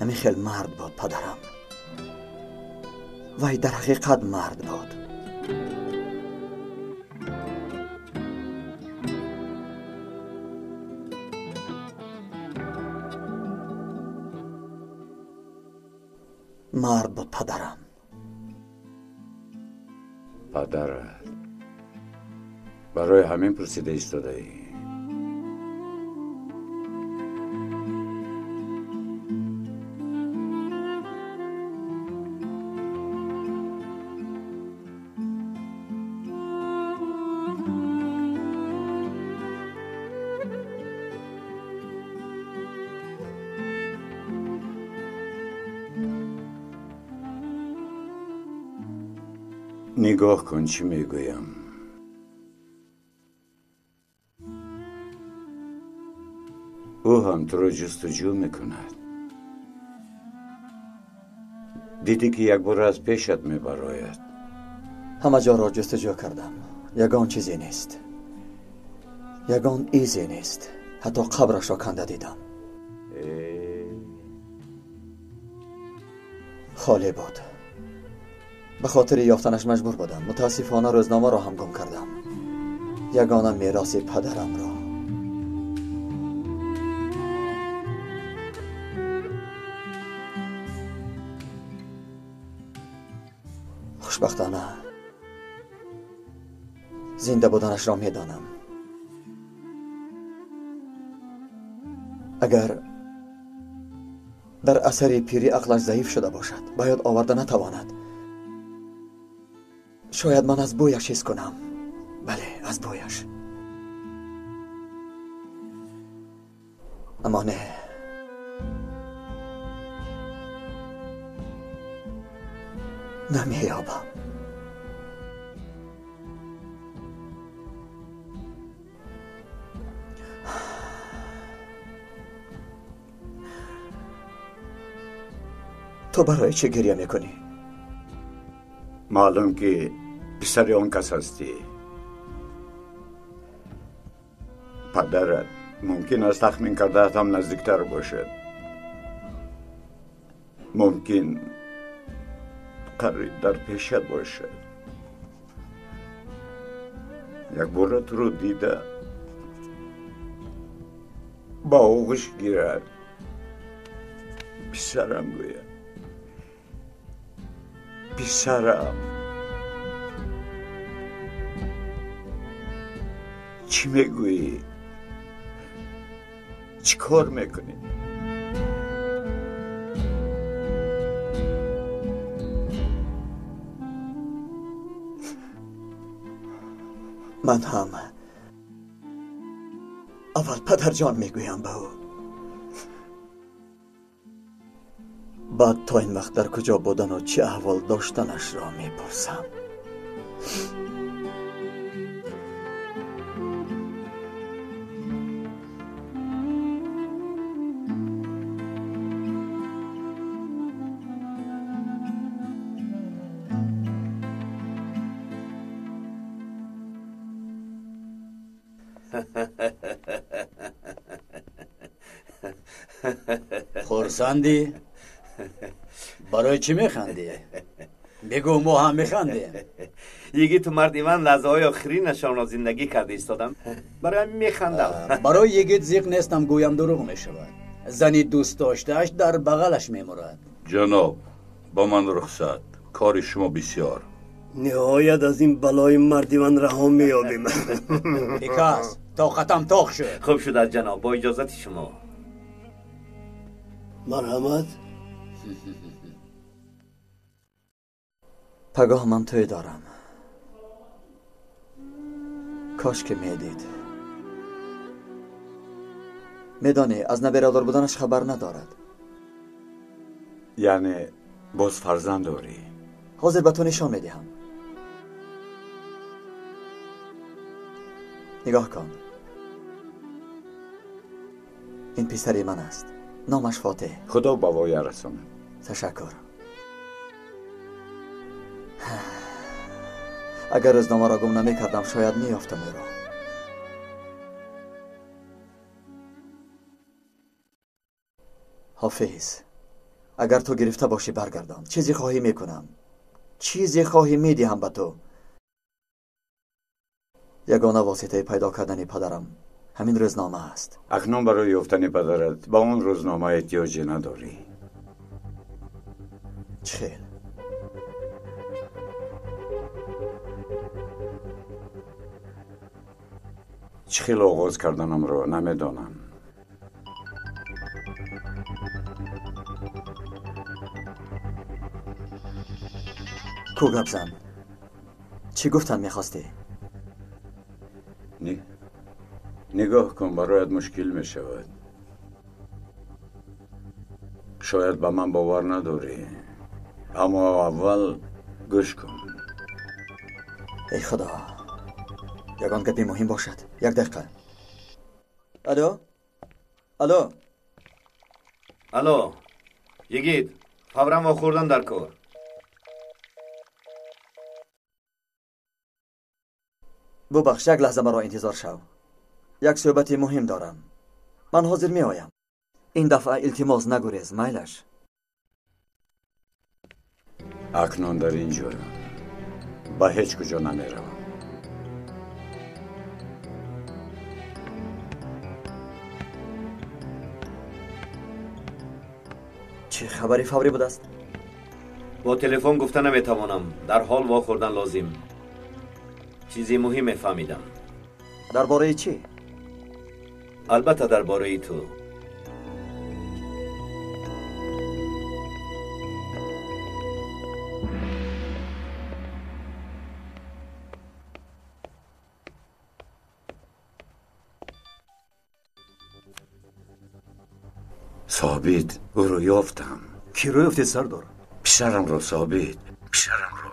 Ҳамин хел мард буд падарам. Вай дар ҳақиқат мард буд. Мард буд падарам. Падарат барои ҳамин пурсида истодаӣ? Нигоҳ кун, чӣ мегӯям. Ӯ ҳам туро ҷустуҷӯ мекунад. Дидӣ, ки якбора аз пешат мебарояд. Ҳама ҷоро ҷустуҷӯ кардам. Ягон чизе нест. Ягон изе нест. Ҳатто қабрашро канда дидам. Холӣ буд. Ба хотири ёфтанаш маҷбур будам. Мутаассифона рӯзномаро ҳам гум кардам. Ягона мероси падарамро. Хушбахтона зинда буданашро медонам. Агар дар асари пирӣ ақлаш заиф шуда бошад, ба ёд оварда натавонад. Шояд ман аз бӯяш ҳис кунам. Бале, аз бӯяш. Аммо не. Намеёбам. Ту барои чӣ гиря мекунӣ? Маълум ки писари он кас ҳастӣ. Падарат мумкин аст тахмин кардаат ҳам наздиктар бошад. Мумкин қариб дар пешат бошад. Якбора туро дида ба оғӯш гирад. Писарам гӯяд. Писарам. Чӣ мегӯӣ? Чӣ кор мекунӣ? Ман ҳам аввал падарҷон мегӯям ба ӯ. Баъд то ин вақт дар куҷо будану чӣ аҳвол доштанашро мепурсам. Хурсандӣ? Барои чӣ механдӣ? Бигӯ, мо ҳам механдем. Йигиту мард Иван лаҳзаҳои охиринашонро зиндагӣ карда истодам. Барои ҳамин механдам. Барои йигит зиқ нестам, гӯям дурӯғ мешавад. Зани дӯстдоштааш дар бағалаш мемурад. Ҷаноб, ба ман рухсат. Кори шумо бисёр. Ниҳоят аз ин балои мардиван раҳо меёбем. Бикас, тоқатам тоқ шуд. Хуб шудааст ҷаноб, бо иҷозати шумо. Марҳамат. Пагоҳ ман тӯй дорам. Кош ки медид. Медонӣ, аз наберадор буданаш хабар надорад. Яъне боз фарзанд дорӣ? Ҳозир ба ту нишон медиҳам. Нигоҳ кун. Ин писари ман аст. Номаш Фотеҳ. Худо ба воя расонад. Ташаккур. Агар рӯзномаро гум намекардам, шояд меёфтам ӯро. Ҳофиз, агар ту гирифта бошӣ баргардон. Чизе хоҳӣ мекунам. Чизе хоҳӣ медиҳам ба ту. Ягона воситаи пайдо кардани падарам ҳамин рӯзнома аст. Акнун барои ёфтани падарат ба он рӯзнома эҳтиёҷе надорӣ. Чӣ хел? Чӣ хел оғоз карданамро намедонам. Ку гап зан. Чӣ гуфтан мехостӣ? Нигоҳ кун, бароят мушкил мешавад. Шояд ба ман бовар надорӣ, аммо аввал гӯш кун. Эй худо, ягон гапи муҳим бошад. Як дақиқа. Алло, алло, алло, йигит, фавран вохӯрдан дар кор. Бубахш, як лаҳза маро интизор шав. Як суҳбати муҳим дорам. Ман ҳозир меоям. Ин дафъа илтимос нагурез, майлаш. Акнун дар ин ҷо ба ҳеҷ куҷо намеравам. Чӣ хабари фаврӣ будааст? Бо телефон гуфта наметавонам. Дар ҳол вохӯрдан лозим. Чизи муҳим мефаҳмидам. Дар бораи чӣ? Албатта дар бораи ту. Собит, ӯро ёфтам. Киро ёфтед, сардор? Писарамро, Собит, писарамро.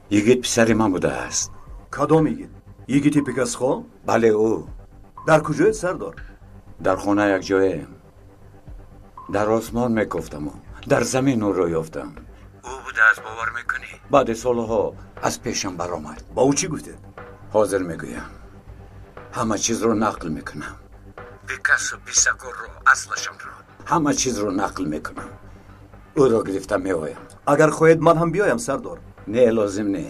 Йигит писари ман будааст. Кадом йигит? Йигити Пикасхон? Бале, ӯ. Дар куҷоед, сардор? Дар хона якҷоем. Дар осмон мекофтаму дар замин ӯро ёфтам. Ӯ будааст, бовар мекунӣ? Баъди солҳо аз пешам баромад. Ба ӯ чӣ гуфтед? Ҳозир мегӯям. Ҳама чизро нақл мекунам. Бекасу бисакорро, аслашамро, ҳама чизро нақл мекунам. Ӯро гирифта меоям. Агар хоҳед, ман ҳам биёям, сардор. Не, лозим не.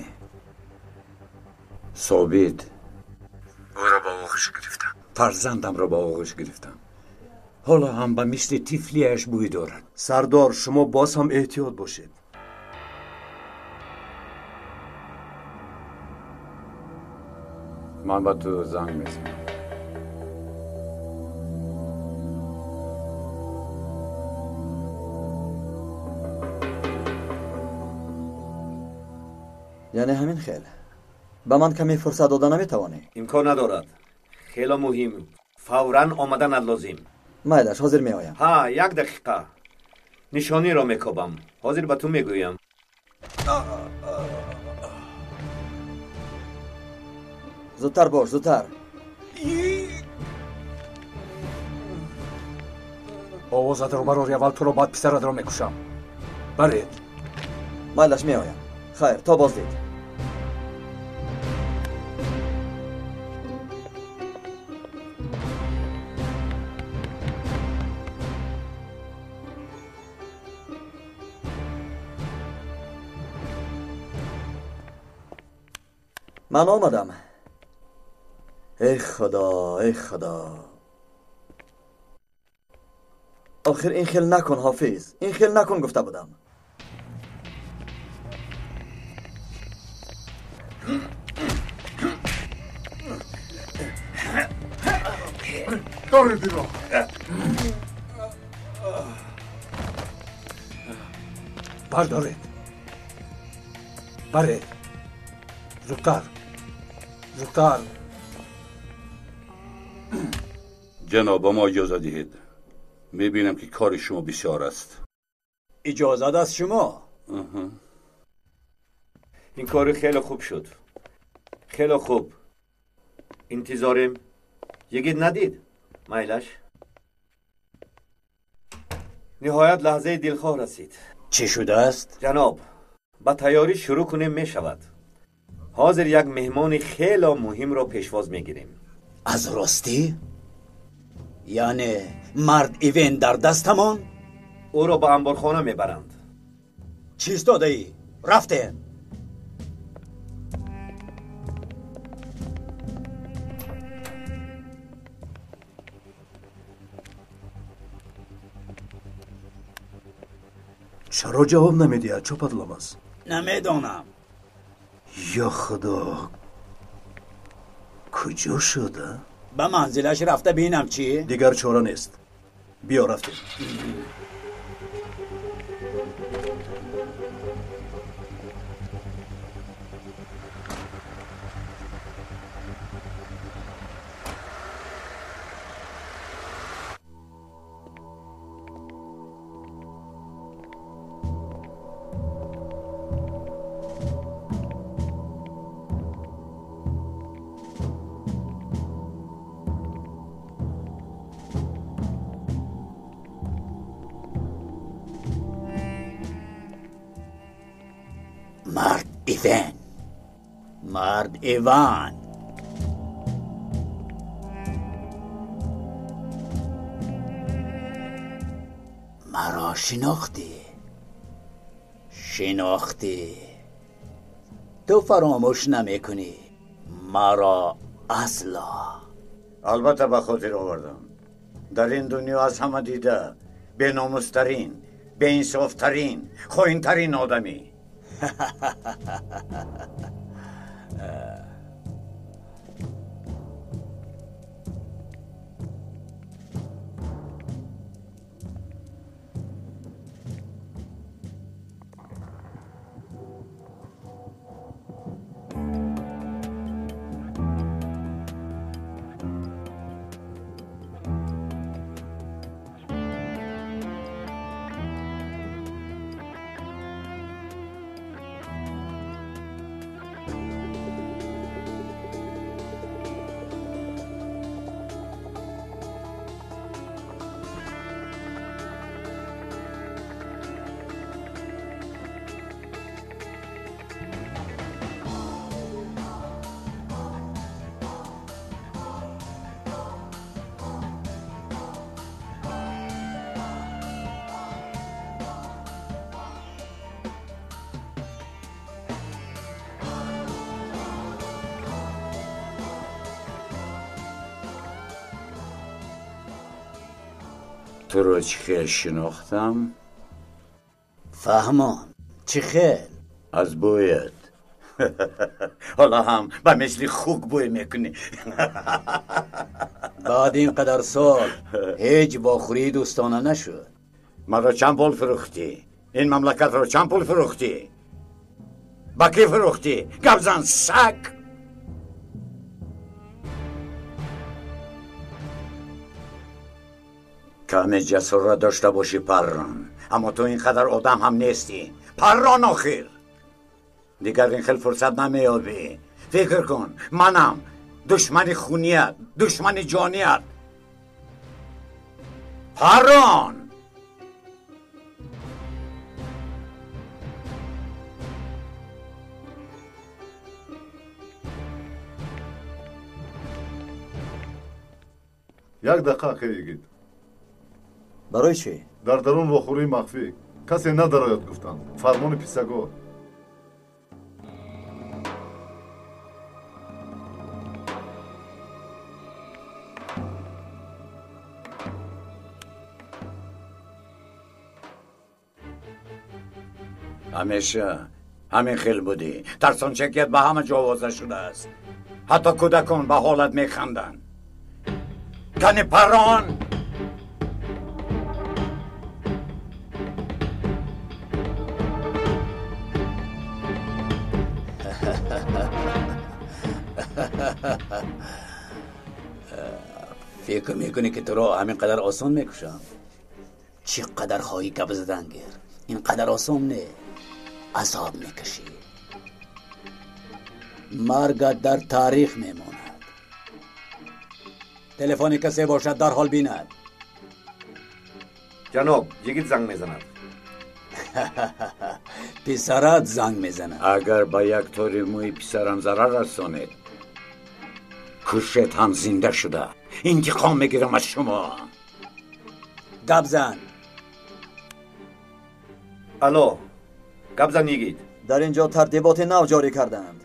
Собит, ӯро ба оғӯш гирифтам. Фарзандамро ба оғӯш гирифтам. Ҳоло ҳам ба мисли тифлияш бӯй дорад. Сардор, шумо боз ҳам эҳтиёт бошед. Ман ба ту занг мезанам. Яъне ҳамин хел. Ба ман каме фурсат дода наметавонӣ? Имкон надорад. Хело муҳим. Фавран омаданат лозим. Майлаш, ҳозир меоям. Ҳа, як дақиқа. Нишониро мекобам. Ҳозир ба ту мегӯям. Зудтар бош, зудтар. Овозатро барори, аввал туро, баъд писаратро мекушам. Баред. Майлаш, меоям. Хайр, то боздид. Ман омадам. Эй худо, эй худо. Охир ин хел накун, Ҳофиз. Ин хел накун гуфта будам. Доред инро. Бардоред. Баред. Зудтар. Зудтар. Ҷаноб, ба мо иҷоза диҳед. Мебинам ки кори шумо бисёр аст. Иҷозат аз шумо. Ин кори хеле хуб шуд. Хеле хуб. Интизорем. Йигит надид? Майлаш. Ниҳоят лаҳзаи дилхоҳ расид. Чӣ шудааст? Ҷаноб, ба тайёрӣ шурӯъ кунем мешавад. Ҳозир як меҳмони хело муҳимро пешвоз мегирем. Аз ростӣ? Яъне мард Ивен дар дастамон? Ӯро ба анборхона мебаранд. Чиз додаӣ? Рафтем. Чаро ҷавоб намедиҳад, Чопадламаз? Намедонам. Ё Худо, куҷо шуда? Ба манзилаш рафта бинам чӣ? Дигар чора нест. Биё рафтем. Мард Ивен. Мард Иван. Маро шинохтӣ. Шинохтӣ. Ту фаромӯш намекунӣ. Маро асло. Албатта ба хотир овардам. Дар ин дунё аз ҳама дида беномустарин, беинсофтарин, хоинтарин одамӣ. Туро чӣ хел шинохтам? Фаҳмон, чӣ хел? Аз бӯят. Ҳоло ҳам ба мисли хук бӯй мекунӣ. Баъд ин қадар сол ҳеҷ вохӯрии дӯстона нашуд. Маро чанд пул фурӯхтӣ? Ин мамлакатро чанд пул фурӯхтӣ? Ба кӣ фурӯхтӣ? Гап зан, саг! Каме ҷасорат дошта бошӣ, Паррон. Аммо ту ин қадар одам ҳам нестӣ. Паррон, охир! Дигар ин хел фурсат намеёбӣ. Фикр кун, манам душмани хуният, душмани ҷоният. Паррон! Як дақиқа, акай йигит. Барои чӣ? Дар дарун вохӯрии махфӣ. Касе надарояд гуфтанд. Фармони писагор. Ҳамеша ҳамин хел будӣ. Тарсончакият ба ҳама ҷо овоза шудааст. Ҳатто кӯдакон ба ҳолат механданд. Кани парон! Фикр мекунӣ ки туро ҳамин қадар осон мекушам? Чӣ қадар хоҳӣ гап задан гир, ин қадар осон не, азоб мекашӣ. Маргат дар таърих мемонад. Телефони касе бошад дарҳол бинад. Ҷаноб, ҷигит занг мезанад. Писарат занг мезанад. Агар ба як тори мӯи писарам зарар расонед, кушед ҳам зинда шуда. Интиқом мегирам аз шумо. Гап зан. Алло, гап зан йигит. Дар ин ҷо тартиботи нав ҷорӣ кардаанд.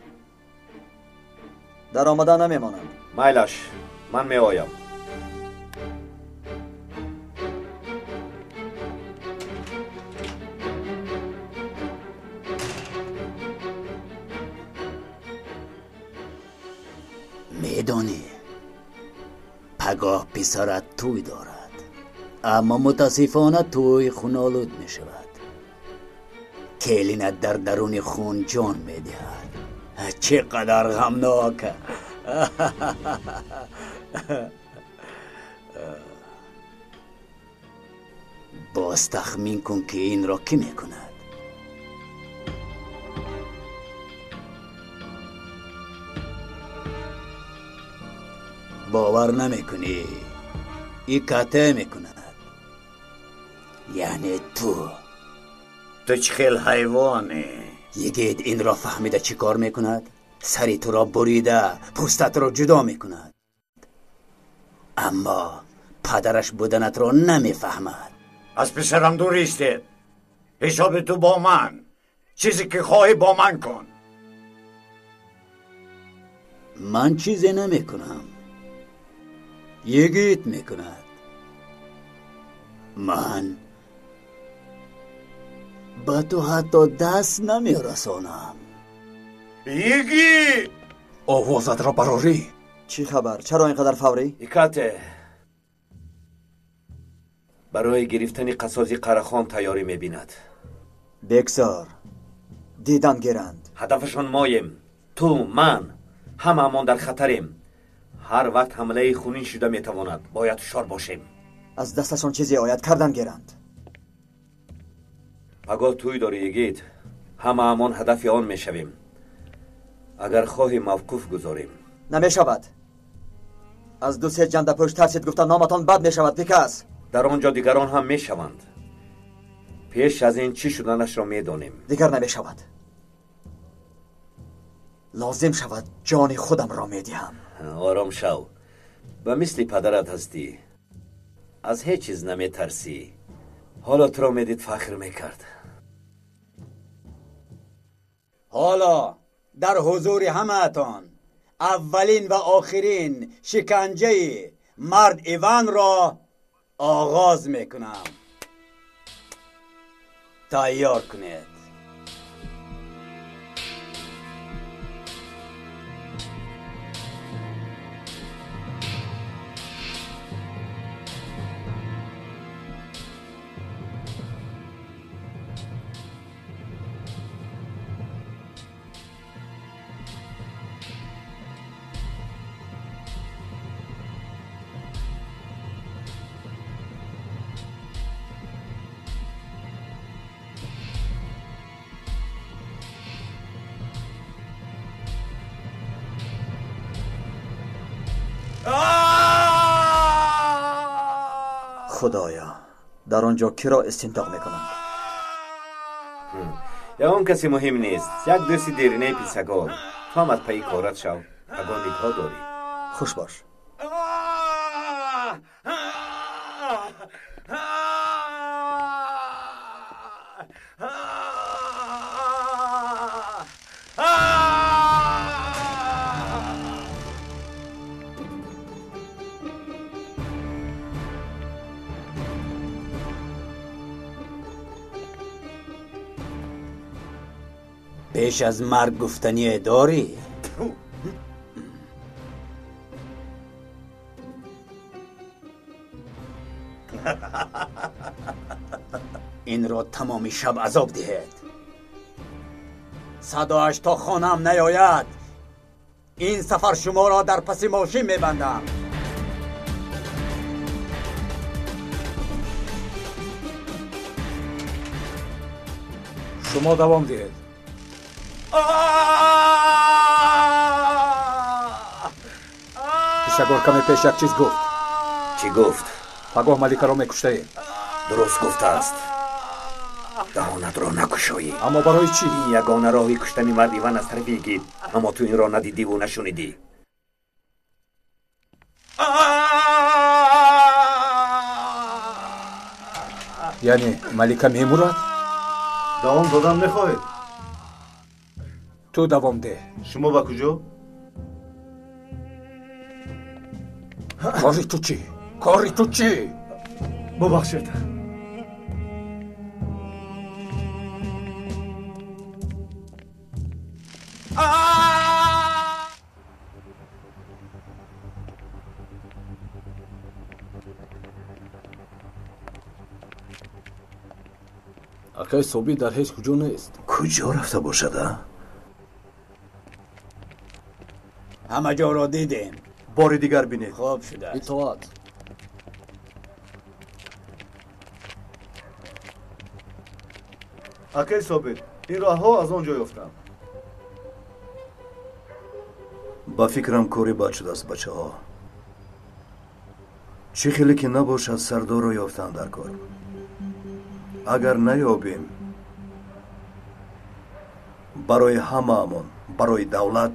Дар омада намемонанд. Майлаш, ман меоям. Медонӣ, пагоҳ писарат тӯй дорад, аммо мутаассифона тӯй хунолуд мешавад. Келинат дар даруни хун ҷон медиҳад. Чӣ қадар ғамнок! Боз тахмин кун ки инро кӣ мекунад. Бовар намекунӣ, икате мекунад. Яъне ту. Ту чӣ хел ҳайвоне? Йигит инро фаҳмида чӣ кор мекунад? Сари туро бурида, пӯстатро ҷудо мекунад. Аммо падараш буданатро намефаҳмад. Аз писарам дур истед. Ҳисоби ту бо ман. Чизе ки хоҳӣ бо ман кун. Ман чизе намекунам. Йигит мекунад. Ман ба ту ҳатто даст намерасонам. Йигит! Овозатро барорӣ. Чӣ хабар? Чаро ин қадар фаврӣ? Икате барои гирифтани қасози Қарахон тайёрӣ мебинад. Бегзор, дидан гиранд. Ҳадафашон моем. Ту, ман, ҳамаамон дар хатарем. Ҳар вақт ҳамлаи хунин шуда метавонад. Бояд ҳушёр бошем. Аз дасташон чизе ояд, кардан гиранд. Пагоҳ тӯй дорӣ, йигит. Ҳамаамон ҳадафи он мешавем. Агар хоҳӣ мавқуф гузорем. Намешавад. Аз ду-се ҷандапӯш тарсид гуфта номатон бад мешавад, бикас. Дар он ҷо дигарон ҳам мешаванд. Пеш аз ин чӣ шуданашро медонем. Дигар намешавад. Лозим шавад ҷони худамро медиҳам. Ором шав. Ба мисли падарат ҳастӣ. Аз ҳеҷ чиз наметарсӣ. Ҳоло туро медид фахр мекард. Ҳоло дар ҳузури ҳамаатон аввалин ва охирин шиканҷаи мард Иванро оғоз мекунам. Тайёр кунед. Худоё, дар он ҷо киро истинтоқ мекунанд? Ягон касе муҳим нест. Як дӯсти деринаи писагор. Ту ҳам аз пайи корат шав. Ягон нигоҳ дорӣ. Хуш бош. Пеш аз марг гуфтание дорӣ? Инро тамоми шаб азоб диҳед. Садояш то хонаам наёяд. Ин сафар шуморо дар паси мошин мебандам. Шумо давом диҳед. Писагор каме пеш як чиз гуфт. Чӣ гуфт? Пагоҳ Маликаро мекуштаем. Дуруст гуфтааст. Даҳонатро накушоӣ. Аммо барои чӣ? Ин ягона роҳи куштани мард Иван аз тарафи йигит. Аммо ту инро надидиву нашунидӣ. Яъне Малика мемурад? Давом додан мехоҳед? Ту давом деҳ. Шумо ба куҷо? Кори ту чӣ? Кори ту чӣ? Бубахшед. Акай Собир дар ҳеҷ куҷо нест. Куҷо рафта бошад, а? Ҳама ҷоро дидем. Бори дигар бинед. Хоб шудааст. Итоат. Акай Собир, ин роҳҳо аз он ҷо ёфтам. Ба фикрам кори бад шудааст, бачаҳо. Чӣ хеле ки набошад, сардорро ёфтан дар кор. Агар наёбем, барои ҳамаамон, барои давлат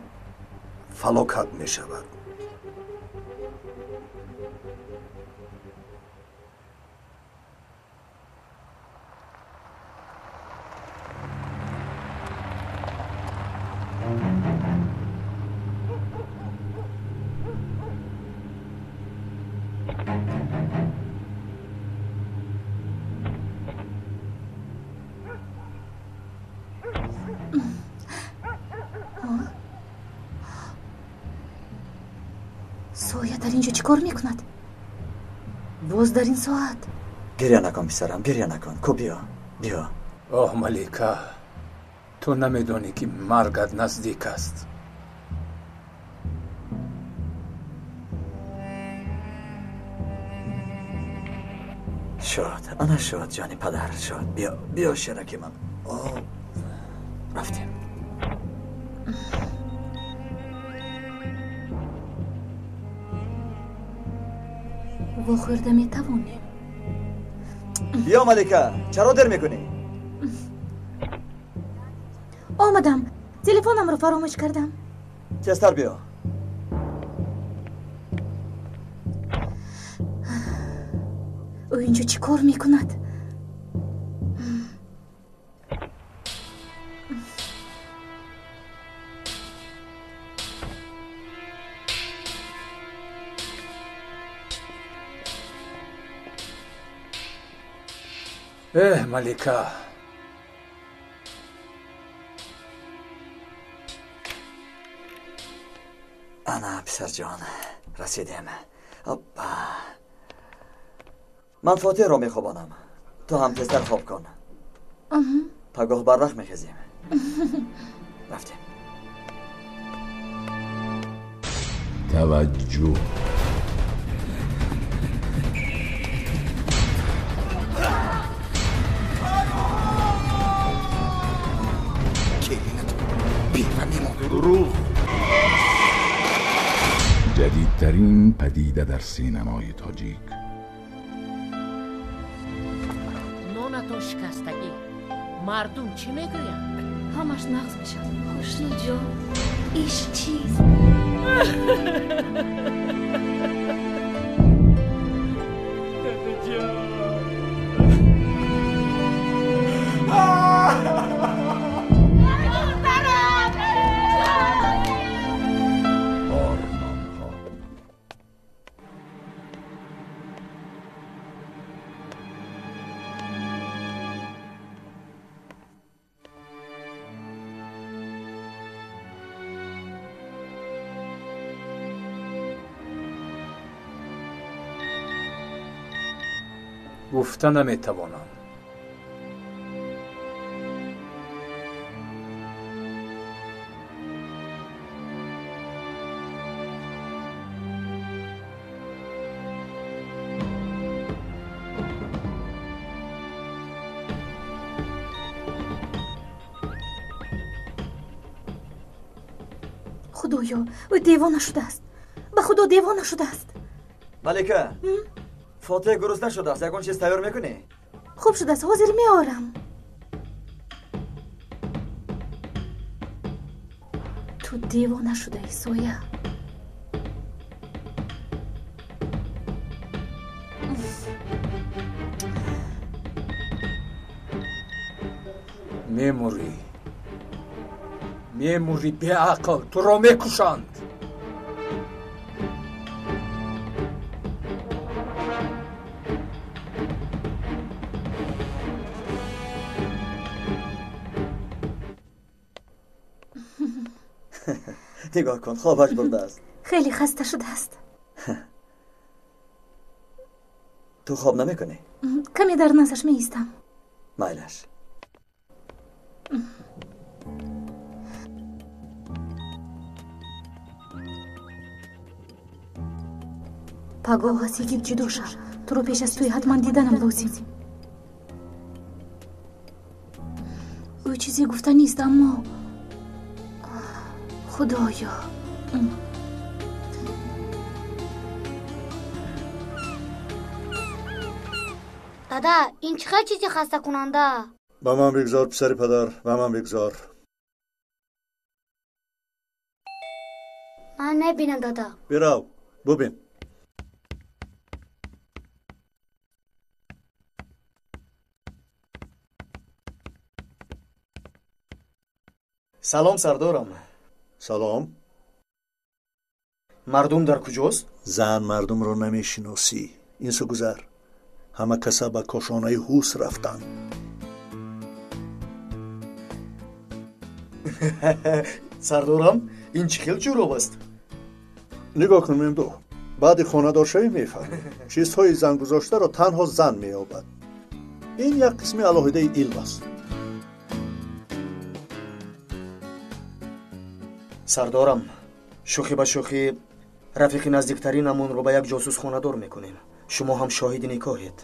фалокат мешавад. Соя дар ин ҷо чӣ кор мекунад? Боз дар ин соат? Гиря накун, писарам, гиря накун. Ку биё, биё. Оҳ, Малика, ту намедонӣ, ки маргат наздик аст. Шуд, ана шуд, ҷони падар, шуд. Биё, биё, шераки ман. О, рафтем. Вохӯрда метавонем. Биё, Малика, чаро дер мекунӣ? Омадам. Телефонамро фаромӯш кардам. Тезтар биё. Ӯ инҷо чӣ кор мекунад? Эҳ, Малика. Ана, писарҷон, расидем. Оппа. Ман Фотиҳро мехобонам. Ту ҳам тезтар хоб кун. Пагоҳ барвақт мехезем. Рафтем. Таваҷҷӯҳ. دروغ. جدیدترین پدیده در سینمای تاجیک. نونتون شکستگی. مردم چی میگویند؟ همش نقص میشد. خوشنو جان، ایش چیز. Гуфта наметавонам. Худоё, ӯ девона шудааст. Ба Худо девона шудааст. Малика, Фотеҳ гурусна шудааст. Ягон чиз тайёр мекунӣ? Хуб шудааст, ҳозир меорам. Ту девона шудаӣ, Соя. Мемурӣ. Мемурӣ беақл, туро мекушанд. Нигоҳ кун, хобаш бурдааст. Хеле хаста шудааст. Ту хоб намекунӣ? Каме дар наздаш меистам. Майлаш. Пагоҳ аз йигит ҷудо шав. Туро пеш аз тӯй ҳатман диданам лозим. Ӯ чизе гуфта нест, аммо Худоё. Дада, ин чӣ хел чизи хастакунанда? Ба ман бигзор, писари падар, ба ман бигзор. Ман мебинам, дада. Бирав, бубин. Салом, сардорам. Салом. Мардум дар куҷост? Зан мардумро намешиносӣ. Ин су гузар. Ҳама каса ба кошонаи ҳус рафтанд. Сардорам, ин чӣ хел ҷӯроб аст? Нигоҳ кун, Мемдуҳ. Баъди хонадоршавӣ мефаҳмӣ. Чизҳои зангузоштаро танҳо зан меёбад. Ин як қисми алоҳидаи илм аст. Сардорам, шӯхӣ ба шӯхӣ, рафиқи наздиктаринамонро ба як ҷосус хонадор мекунем. Шумо ҳам шоҳиди никоҳед.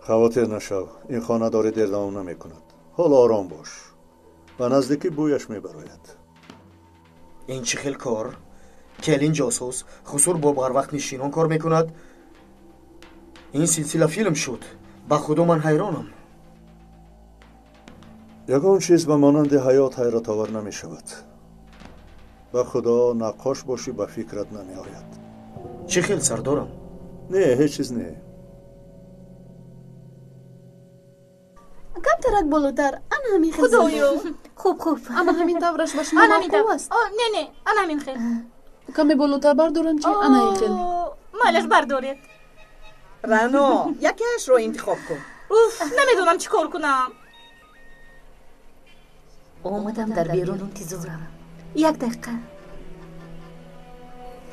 Хавотир нашав, ин хонадорӣ дер давом намекунад. Ҳоло ором бош. Ба наздикӣ бӯяш мебарояд. Ин чӣ хел кор? Келин ҷосус, хусур бо барвақтнишинон кор мекунад. Ин силсила филм шуд. Ба Худо ман ҳайронам. Ягон чиз ба монанди ҳаёт ҳайратовар намешавад. Ба Худо наққош бошӣ, ба фикрат намеояд. Чӣ хел, сардорам? Не, ҳеҷ чиз не. Камтарак болотар, ана ҳамин хел. Худоё. Хуб, хуб. Ана ҳамин тавраш ба шумо маъқул аст? Не, не, ана ҳамин хел. Каме болотар бардорам чи? Ана ин хел. Майлаш, бардоред. Рано, якеашро интихоб кун. Уф, намедонам чӣ кор кунам. Омадам, дар берун интизорам. Як дақиқа.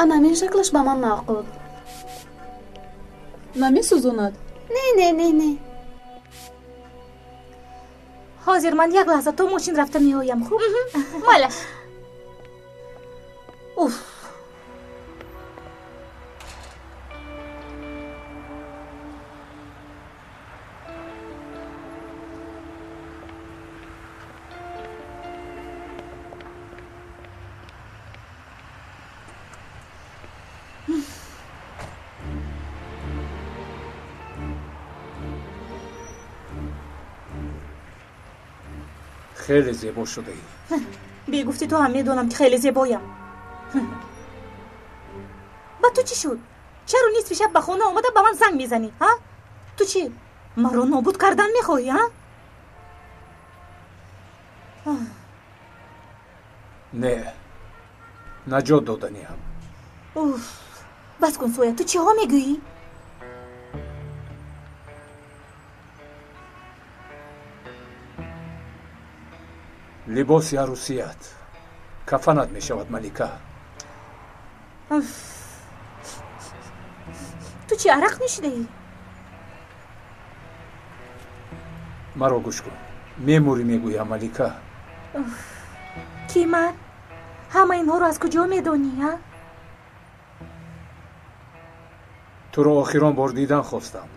Ана ҳамин шаклаш ба ман маъқул. Намесӯзонад? Не, не, не, не. Ҳозир ман як лаҳза то мошин рафта меоям, хуб? Майлаш. Уф. Хеле зебо шудаӣ. Бегуфти ту ҳам медонам, ки хеле зебоям. Ба ту чӣ шуд? Чаро нисфи шаб ба хона омада ба ман занг мезанӣ, ҳа? Ту чӣ, маро нобуд кардан мехоҳӣ, ҳа? Не, наҷот доданиам. Уф, бас кун, Соя, ту чиҳо мегӯӣ? Либоси арӯсият кафанат мешавад, Малика. Ту чӣ, арақ нӯшидаӣ? Маро гӯш кун. Мемурӣ мегӯям, Малика. Ки ман? Ҳама инҳоро аз куҷо медонӣ, а? Туро охирон бор дидан хостам.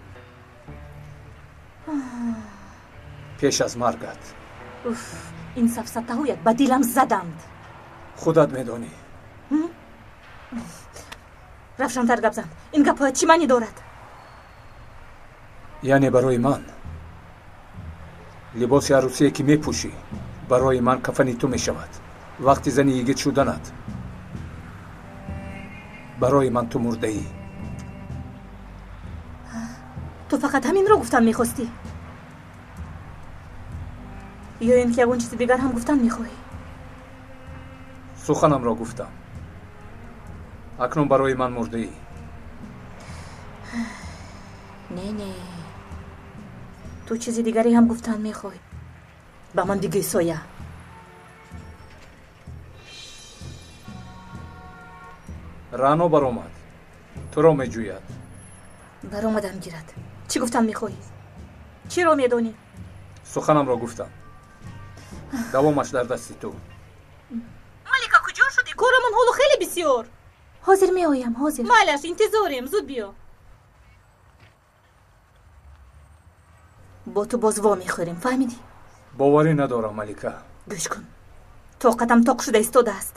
Пеш аз маргат. Уф, ин сафсатаҳоят ба дилам заданд. Худат медонӣ. Равшантар гап зан. Ин гапҳоят чӣ маънӣ дорад? Яъне барои ман либоси арӯсие ки мепӯшӣ барои ман кафани ту мешавад. Вақти зани йигит шуданат барои ман ту мурдаӣ. Ту фақат ҳаминро гуфтан мехостӣ? Ё ин ки ягон чизи дигар ҳам гуфтан мехоҳӣ? Суханамро гуфтам. Акнун барои ман мурдаӣ. Не, не, ту чизи дигаре ҳам гуфтан мехоҳӣ. Ба ман бигӯй, соя. Рано баромад, туро меҷӯяд. Баромадам гирад. Чӣ гуфтан мехоҳӣ? Чиро медонӣ? Суханамро гуфтам. Давомаш дар дасти ту. Малика, куҷо шудӣ? Корамон ҳоло хеле бисёр. Ҳозир меоям, ҳозир. Майлаш, интизорем, зуд биё. Бо ту боз во мехӯрем, фаҳмидӣ? Боварӣ надорам, Малика. Гӯш кун, тоқатам тоқ шуда истодааст.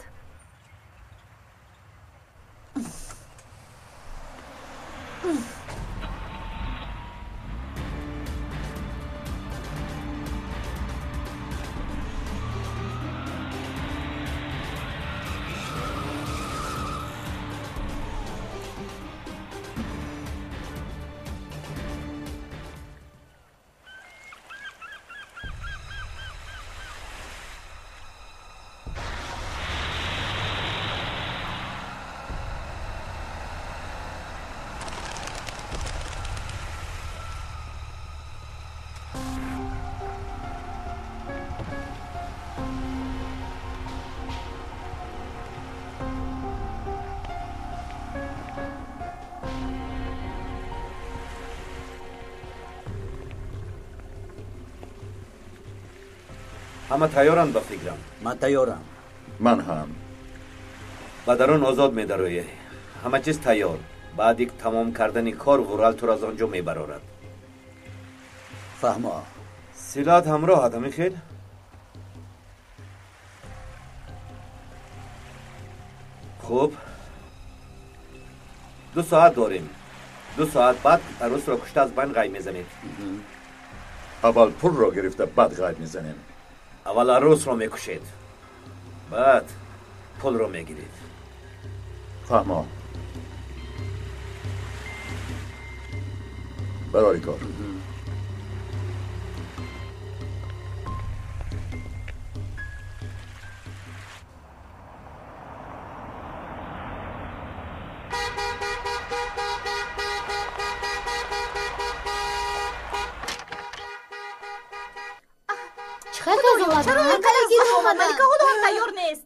Ҳама тайёранд ба фикрам. Ман тайёрам. Ман ҳам. Ба дарун озод медароӣ. Ҳама чиз тайёр. Баъди тамом кардани кор Ғурал туро аз он ҷо мебарорад. Фаҳмо. Силоҳат ҳамроҳат, ҳамин хел? Хуб, 2 соат дорем. 2 соат баъд арӯсро кушта аз байн ғайб мезанед. Аввал пулро гирифта баъд ғайб мезанем. Аввал арӯсро мекушед, баъд пулро мегиред. Фаҳмо. Барори кор. Малика ҳоло ҳам тайёр нест.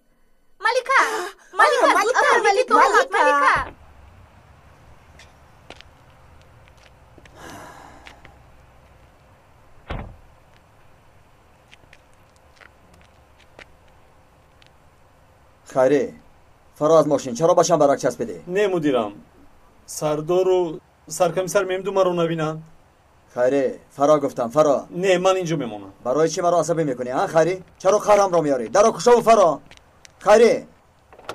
Малика, Малика, зудтар, Малика, Малика. Хайре, фаро аз мошин, чаро ба шамбарак часпидӣ? Не, мудирам, сардору саркомиссар мемду маро набинанд. Хайре, фаро гуфтам, фаро. Не, ман инҷо мемонам. Барои чӣ маро асабӣ мекунӣ, а, Хайри? Чаро қарамро меорӣ? Даро кушову фаро. Хайре,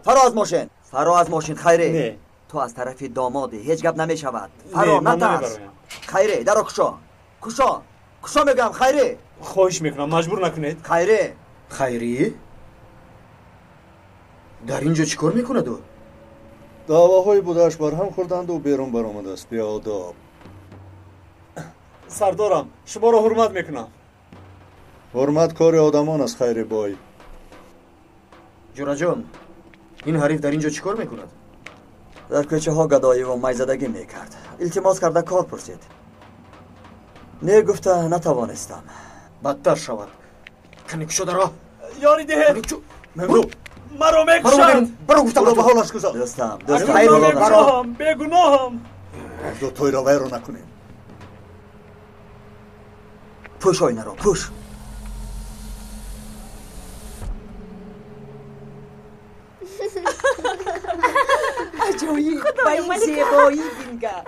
фаро аз мошин. Фаро аз мошин, Хайре. Не. Ту аз тарафи домодӣ, ҳеҷ гап намешавад. Фаро, натарс. Хайре, даро кушо. Кушо. Кушо мегӯям, Хайре. Хоҳиш мекунам, маҷбур накунед. Хайре. Хайри? Дар инҷо чӣ кор мекунад ӯ? Даъвоҳои будааш барҳам хӯрданду берун баромадааст. Беодоб. Сардорам, шуморо ҳурмат мекунам. Ҳурмат кори одамон аст, Хайри бой. Ҷураҷон, ин ҳариф дар инҷо чӣ кор мекунад? Дар кӯчаҳо гадоиву майзадагӣ мекард. Илтимос карда кор пурсид. Не гуфта натавонистам. Бадтар шавад. Кани кушо даро. Ёри диҳед. Мемду. Маро мекушанд. Баро гуфтам. Ӯро ба ҳолаш гузор. Дӯстам, дӯстам. Бегуноҳам, бегуноҳам. Мемду, тойро вайро накунем. Пӯш оинаро, пӯш. Аҷоиб, ба ин зебоӣ бингар.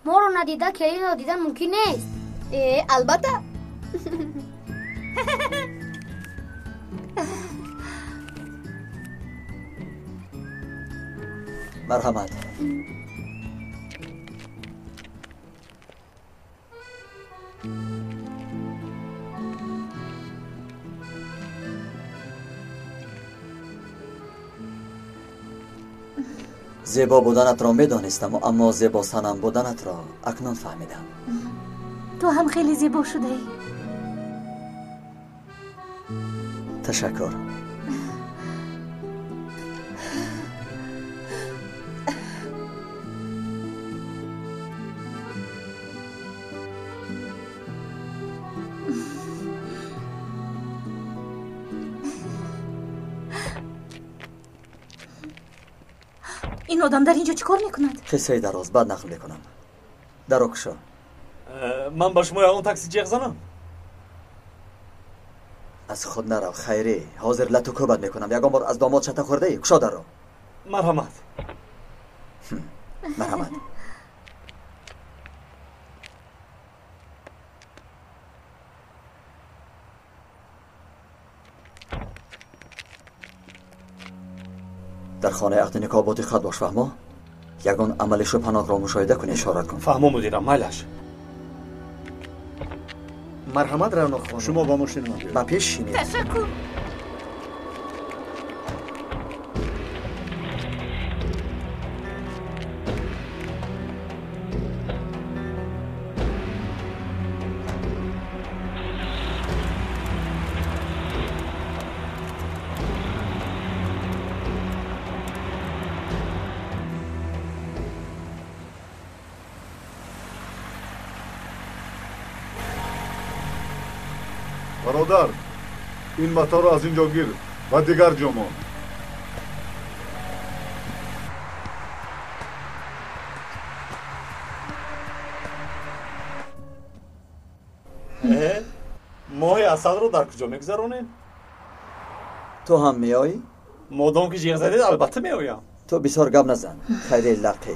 Моро надида келинро дидан мумкин нест. Албатта. Марҳамат. Зебо буданатро медонистам, аммо зебо санам буданатро акнун фаҳмидам. Ту ҳам хеле зебо шудаӣ. Ташаккур. Ин одам дар ин ҷо чӣ кор мекунад? Қиссаи дароз, баъд нақл мекунам. Даро кушо. Ман ба шумо ягон такси ҷеғ занам? Аз худ нарав, хайрӣ. Ҳозир лату кӯбат мекунам. Ягон бор аз домод шата хӯрдаӣ? Кушо дарро. Марҳамат. Марҳамат. Дар хонаи ақди никоҳ бо диққат бош, фаҳмо? Ягон амали шубҳанокро мушоҳида кунӣ, ишорат кун. Фаҳмо, мудирам, майлаш. Марҳамат, Раъно хонум. Шумо ба мошин ман биёед. Ба пеш шинед. Ташаккур. Бародар, ин моторро аз ин ҷо гир ва дигар ҷо мон. Моҳи асалро дар куҷо мегузаронем? Ту ҳам меоӣ? Модом ки ҷеғ задед, албатта меоям. Ту бисёр гап назан, хайри лақӣ.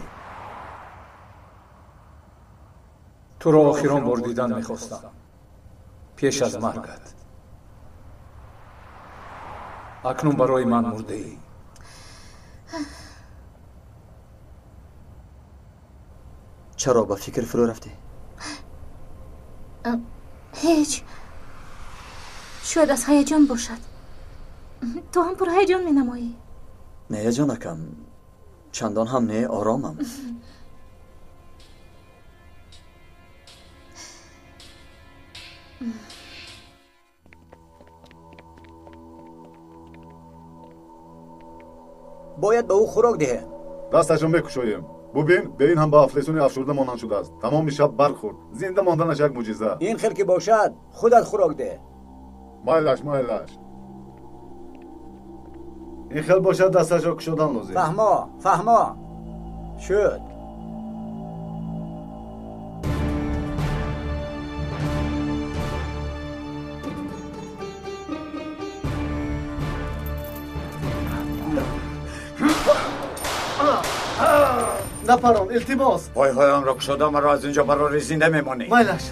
Туро охирон бор дидан мехостам. Пеш аз маргат. Акнун барои ман мурдаӣ. Чаро ба фикр фурӯ рафтӣ? Ҳеҷ. Шояд аз ҳаяҷон бошад. Ту ҳам пурҳаяҷон менамоӣ. Не, ҷонакам, чандон ҳам не, оромам. Бояд ба ӯ хӯрок диҳем. Дасташро мекушоем. Бубин, ба ин ҳам ба афлесуни афшурда монанд шудааст. Тамоми шаб барқ хӯрд. Зинда монданаш як мӯъҷиза. Ин хел ки бошад, худат хӯрок деҳ. Майлаш, майлаш. Ин хел бошад, дасташро кушодан лозим. Фаҳмо, фаҳмо. Шуд. Напарон, илтимос. Пойҳоямро кушода маро аз инҷо барори зинда мемонӣ. Майлаш.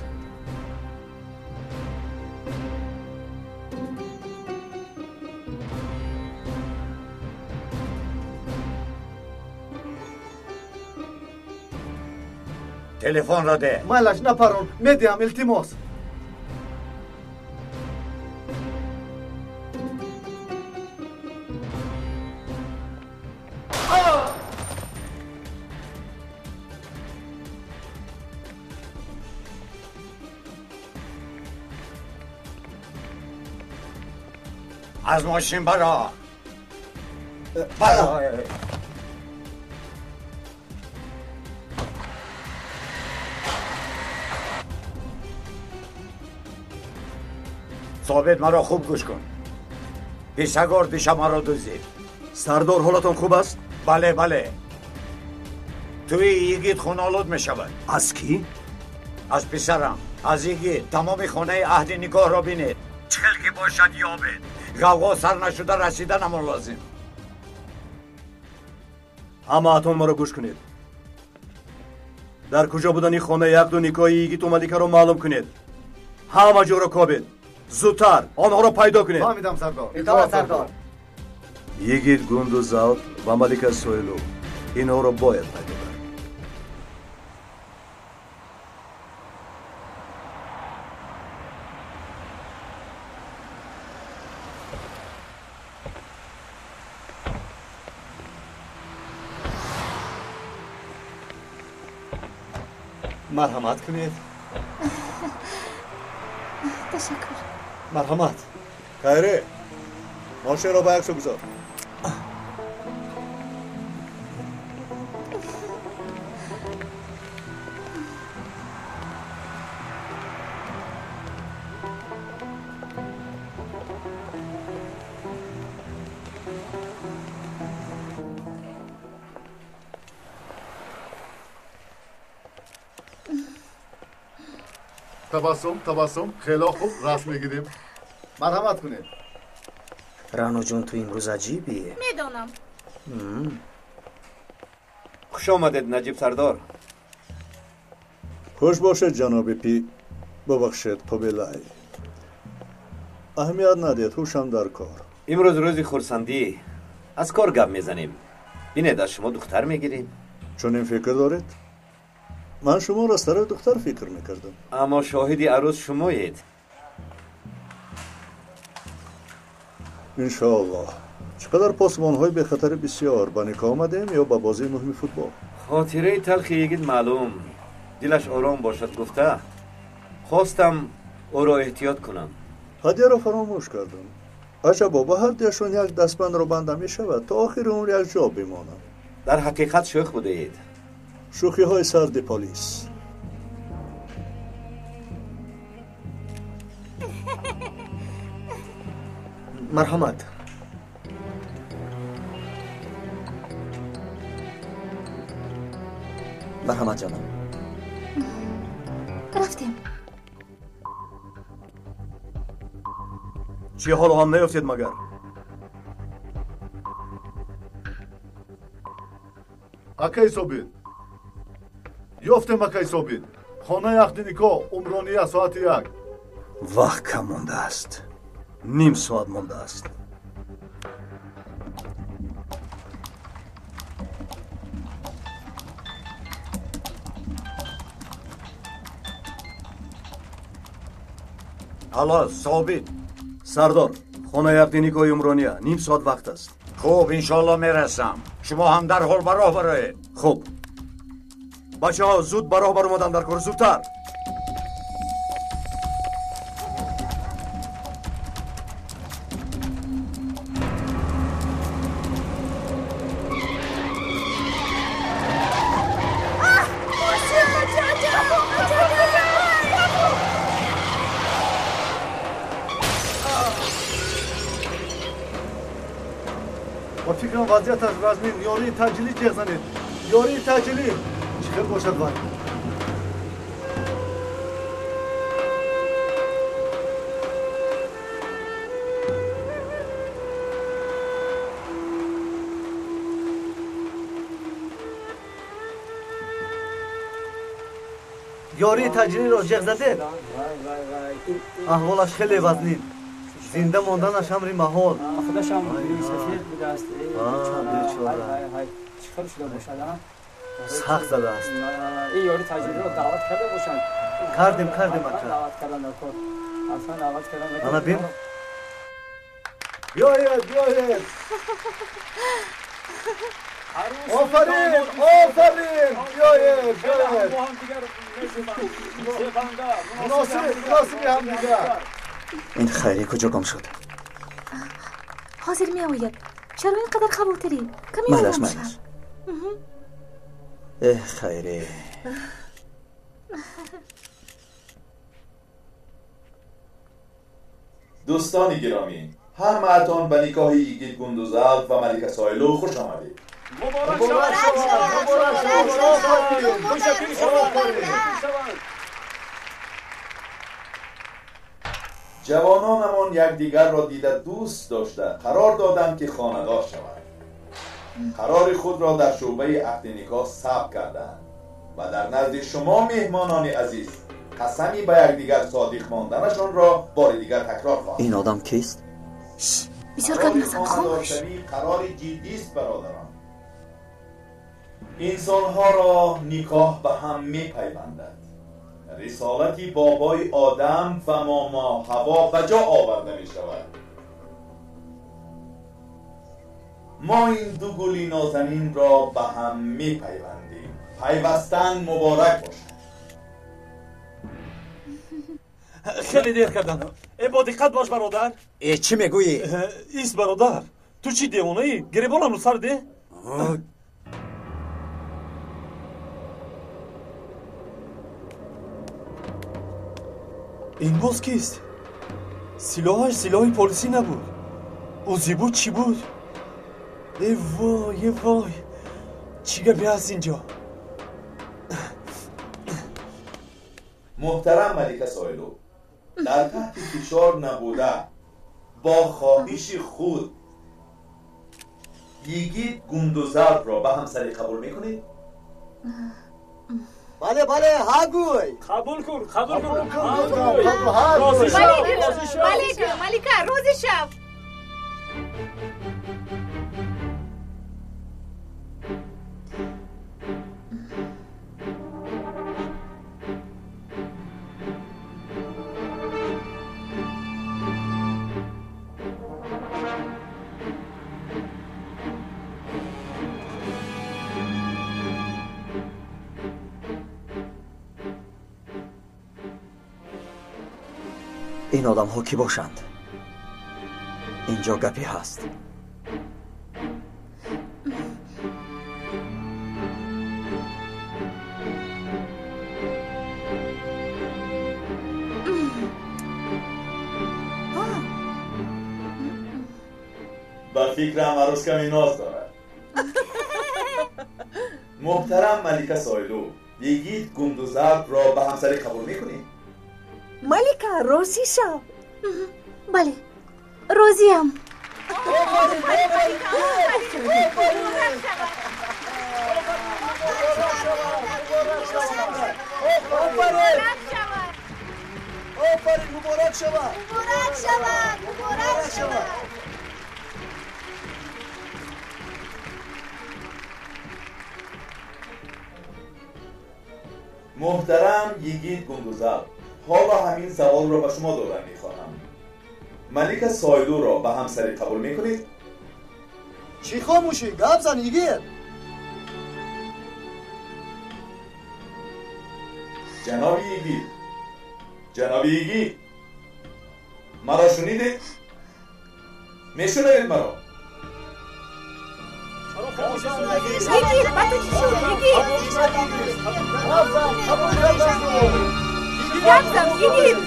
Телефонро деҳ. Майлаш, напарон, медиҳам, илтимос. Аз мошин баро. Баро. Собит, маро хуб гӯш кун. Писагор диша маро дуздид. Сардор, ҳолатон хуб аст? Бале, бале. Туи йигит хунолуд мешавад. Аз кӣ? Аз писарам, аз йигит. Тамоми хонаи аҳди никоҳро бинед. Чӣ хел ки бошад ёбед. Ғавғо сар нашуда расиданамон лозим. Ҳамаатон маро гӯш кунед. Дар куҷо будани хонаи ақду никоҳи йигиту маликаро маълум кунед. Ҳама ҷоро кобед. Зудтар онҳоро пайдо кунед. Фаҳмидам, сардор. Итоат, сардор. Йигит Гундузалп ва малика Сойлу. Инҳоро бояд пайдо кард. Марҳамат кунед. Ташаккур. Марҳамат. Хайре, мошинро ба як сӯ гузор. Табассум, табассум, хело хуб расм мегирем. Марҳамат кунед. Раъноҷон, ту имрӯз аҷибӣ. Медонам. Хуш омадед, Наҷиб сардор. Хуш бошед, ҷаноби пи. Бубахшед, Қубилай. Аҳамият надиҳед, ҳушам дар кор. Имрӯз рӯзи хурсандӣ. Аз кор гап мезанем. Бинед, аз шумо духтар мегирем. Чунин фикр доред? Ман шуморо аз тарафи духтар фикр мекардам. Аммо шоҳиди арӯз шумоед. Иншоаллоҳ. Чӣ қадар посбонҳои бехатари бисёр ба никоҳ омадем ё ба бозии муҳими футбол. Хотираи талхи йигит маълум. Дилаш ором бошад гуфта. Хостам ӯро эҳтиёт кунам. Ҳадияро фаромӯш кардам. Аҷабо, ба ҳар дуяшон як дастбандро банда мешавад, то охири умр як ҷо бимонам. Дар ҳақиқат шӯх будаед. Шӯхиҳои сарди полис. Марҳамат. Марҳамат, ҷаноб. Рафтем. Чӣ ҳоло ҳам наёфтед магар? Акай Собит. Ёфтем, акай Собит. Хонаи ақди никоҳ, Умрония, соати 1. Вақт кам мондааст. Ним соат мондааст. Алло, Собит. Сардор, хонаи ақди никоҳи Умрония, ним соат вақт аст. Хуб, иншоалло мерасам. Шумо ҳам дарҳол ба роҳ бароед. Хуб. Бачаҳо, зуд ба роҳ баромадан дар кор, зудтар. Ба фикрам вазъияташ вазнин. Ёрии таъҷилӣ ҷеғ занед. Ёрии таъҷилӣ. Чӣ хел бошад вай? Ёрии таъҷилиро ҷеғ задед? Аҳволаш хеле вазнин. Зинда монданаш амри маҳол. Худашам сафед будааст. Бечора. Чӣ хел шуда бошад? Сахт задааст. Ин ёри таъҷилиро даъват карда бошанд. Кардем, кардем, ака. Даъват кардан дар кор. Аслан даъват кардан. Ана бин. Биёед, биёед. Офарин, офарин. Биёед, биёед. Муносиб, муносиби ҳамдигар. Ин хайрӣ куҷо гум шуд? Ҳозир меояд. Чаро ин қадар хавотирӣ? Каме майлаш, ором шав. Майлаш. Эҳ, Хайре. Дӯстони гиромӣ, ҳамаатон ба никоҳи Йигит Гундузалп ва Малика Сойлу хуш омадед. Муборак шавад! Муборак шавад! Офарин! Ҷавононамон якдигарро дида дӯст дошта қарор доданд, ки хонадор шаванд. Қарори худро дар шӯъбаи ақди никоҳ сабт карданд ва дар назди шумо, меҳмонони азиз, қасами ба якдигар содиқ монданашонро бори дигар такрор хоҳанд. Ин одам кист? Бисёр гап назан, хомӯш. Хонадоршавӣ қарори ҷиддист, бародарон. Инсонҳоро никоҳ ба ҳам мепайвандад. Рисолати бобои Одам ва момо Ҳаво ба ҷо оварда мешавад. Мо ин ду гули нозанинро ба ҳам мепайвандем. Пайвастан муборак бошад. Хеле дер кардам. Э, бо диққат бош, бародар. Э, чӣ мегӯӣ? Ист, бародар, ту чӣ, девонаӣ? Гиребонамро сар де. Ин боз кист? Силоҳаш силоҳи полисӣ набуд. Узӣ буд, чӣ буд? Э вой, э вой, чӣ гапе ҳаст инҷо? Муҳтарам Малика Сойлу, дар таҳти фишор набуда, бо хоҳиши худ Йигит Гундузалпро ба ҳамсарӣ қабул мекунед? Бале, бале, ҳа гӯй. Қабул кун, қабул кун. Розӣ шав. Бале, Малика, розӣ шав. Ин одамҳо кӣ бошанд? Инҷо гапе ҳаст. Ба фикрам, арӯс каме ноз дорад. Муҳтарам Малика Сойлу, Йигит Гундузалпро ба ҳамсарӣ қабул мекунед? Малика, розӣ шав. Бале, розиам. Офарин, муборак шавад! Муборак шавад! Муборак шавад! Муҳтарам Йигит Гундузалп, ҳоло ҳамин саволро ба шумо додан мехоҳам. Малика Сойлуро ба ҳамсарӣ қабул мекунед? Чӣ хомӯшӣ? Гап зан, Йигит. Ҷаноби Йигит, ҷаноби Йигит, маро шунидед? Мешунавед маро? Йигит, ба ту чӣ шуд, Йигит? Гап зан, Йигит.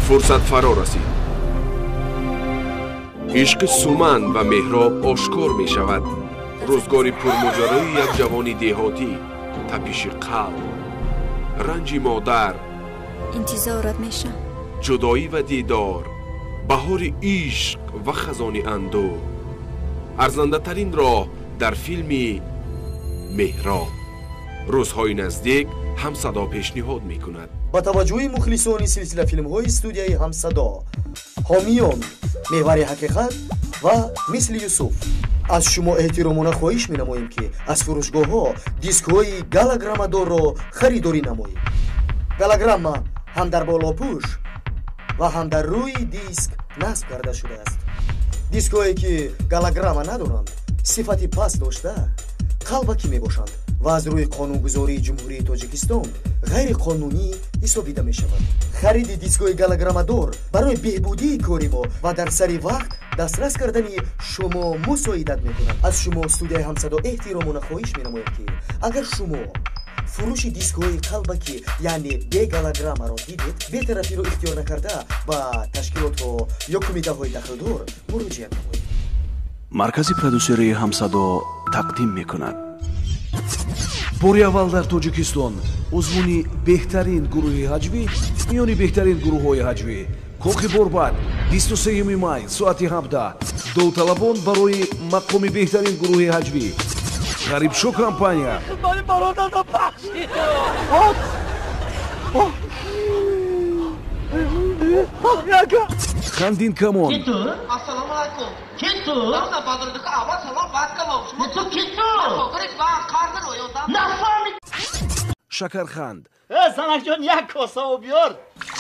Фурсат фаро расид. Ишқи Суман ва Меҳроб ошкор мешавад. Рӯзгори пурмоҷарои як ҷавони деҳотӣ, тапиши қалб, ранҷи модар, интизорат мешам, ҷудоӣ ва дидор, баҳори ишқ ва хазони андӯҳ. Арзандатарин роҳ дар филми Меҳроб. Рӯзҳои наздик Ҳамсадо пешниҳод мекунад. Ба таваҷҷӯҳи мухлисони силсилафилмҳои студияи Ҳамсадо, ҳомиён Меҳвари ҳақиқат ва Мисли Юсуф, аз шумо эҳтиромона хоҳиш менамоем, ки аз фурӯшгоҳҳо дискҳои галаграммадорро харидорӣ намоед. Голограмма ҳам дар болопӯш ва ҳам дар рӯи диск насб карда шудааст. Дискҳое ки голограмма надоранд, сифати паст дошта, қалбакӣ мебошанд ва аз рӯи қонунгузории Ҷумҳурии Тоҷикистон ғайриқонунӣ ҳисобида мешаванд. Хариди дискҳои голограммадор барои беҳбудии кори мо ва дар сари вақт дастрас кардани шумо мусоидат мекунад. Аз шумо студияи Ҳамсадо эҳтиромона хоҳиш менамояд, ки агар шумо фурӯши дискҳои қалбакӣ, яъне беголограммаро дидед, бетарафиро ихтиёр накарда, ба ташкилотҳо ё кумитаҳои дахлдор муроҷиат намоед. Маркази продюсерии Ҳамсадо тақдим мекунад. Бори аввал дар Тоҷикистон озмуни беҳтарин гурӯҳи ҳаҷвӣ миёни беҳтарин гурӯҳҳои ҳаҷвӣ. Кохи Борбад, 23 май, соати 17. Довталабон барои мақоми беҳтарин гурӯҳи ҳаҷвӣ: Ғарибшо компания, Хандин Камон, Ассалому алайкум. Кин ту? Аввал салом, баъд калом. Шумо ту кин ту? Нафаҳмид. Шакарханд. Э, занакҷон, як коса об биёр.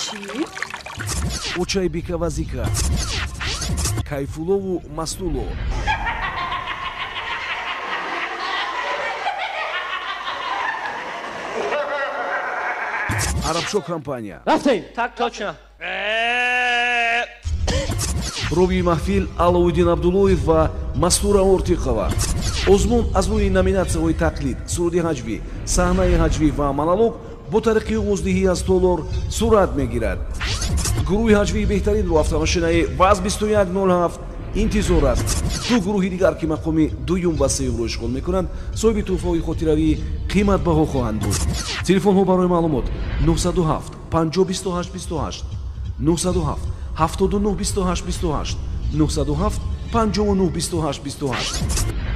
Чӣ? Очай Бикавазика, Кайфуллову Мастулло. Арабшо компания. Рафтем. Так точно. Ровии маҳфил Аловиддин Абдуллоев ва Мастура Ортиқова. Озмун аз рӯи номинатсияҳои тақлид, суруди ҳаҷвӣ, саҳнаи ҳаҷвӣ ва монолог бо тариқи овоздиҳӣ аз толор сурат мегирад. Гурӯҳи ҳаҷвии беҳтаринро автомошинаи ВАЗ 2107 интизор аст. Ду гурӯҳи дигар, ки мақоми дуюм ва сеюмро ишғол мекунанд, соҳиби тӯҳфаҳои хотиравии қиматбаҳо хоҳанд буд. Телефонҳо барои маълумот: 907 50 28 28, 907 79 28 28, 907 59 28 28.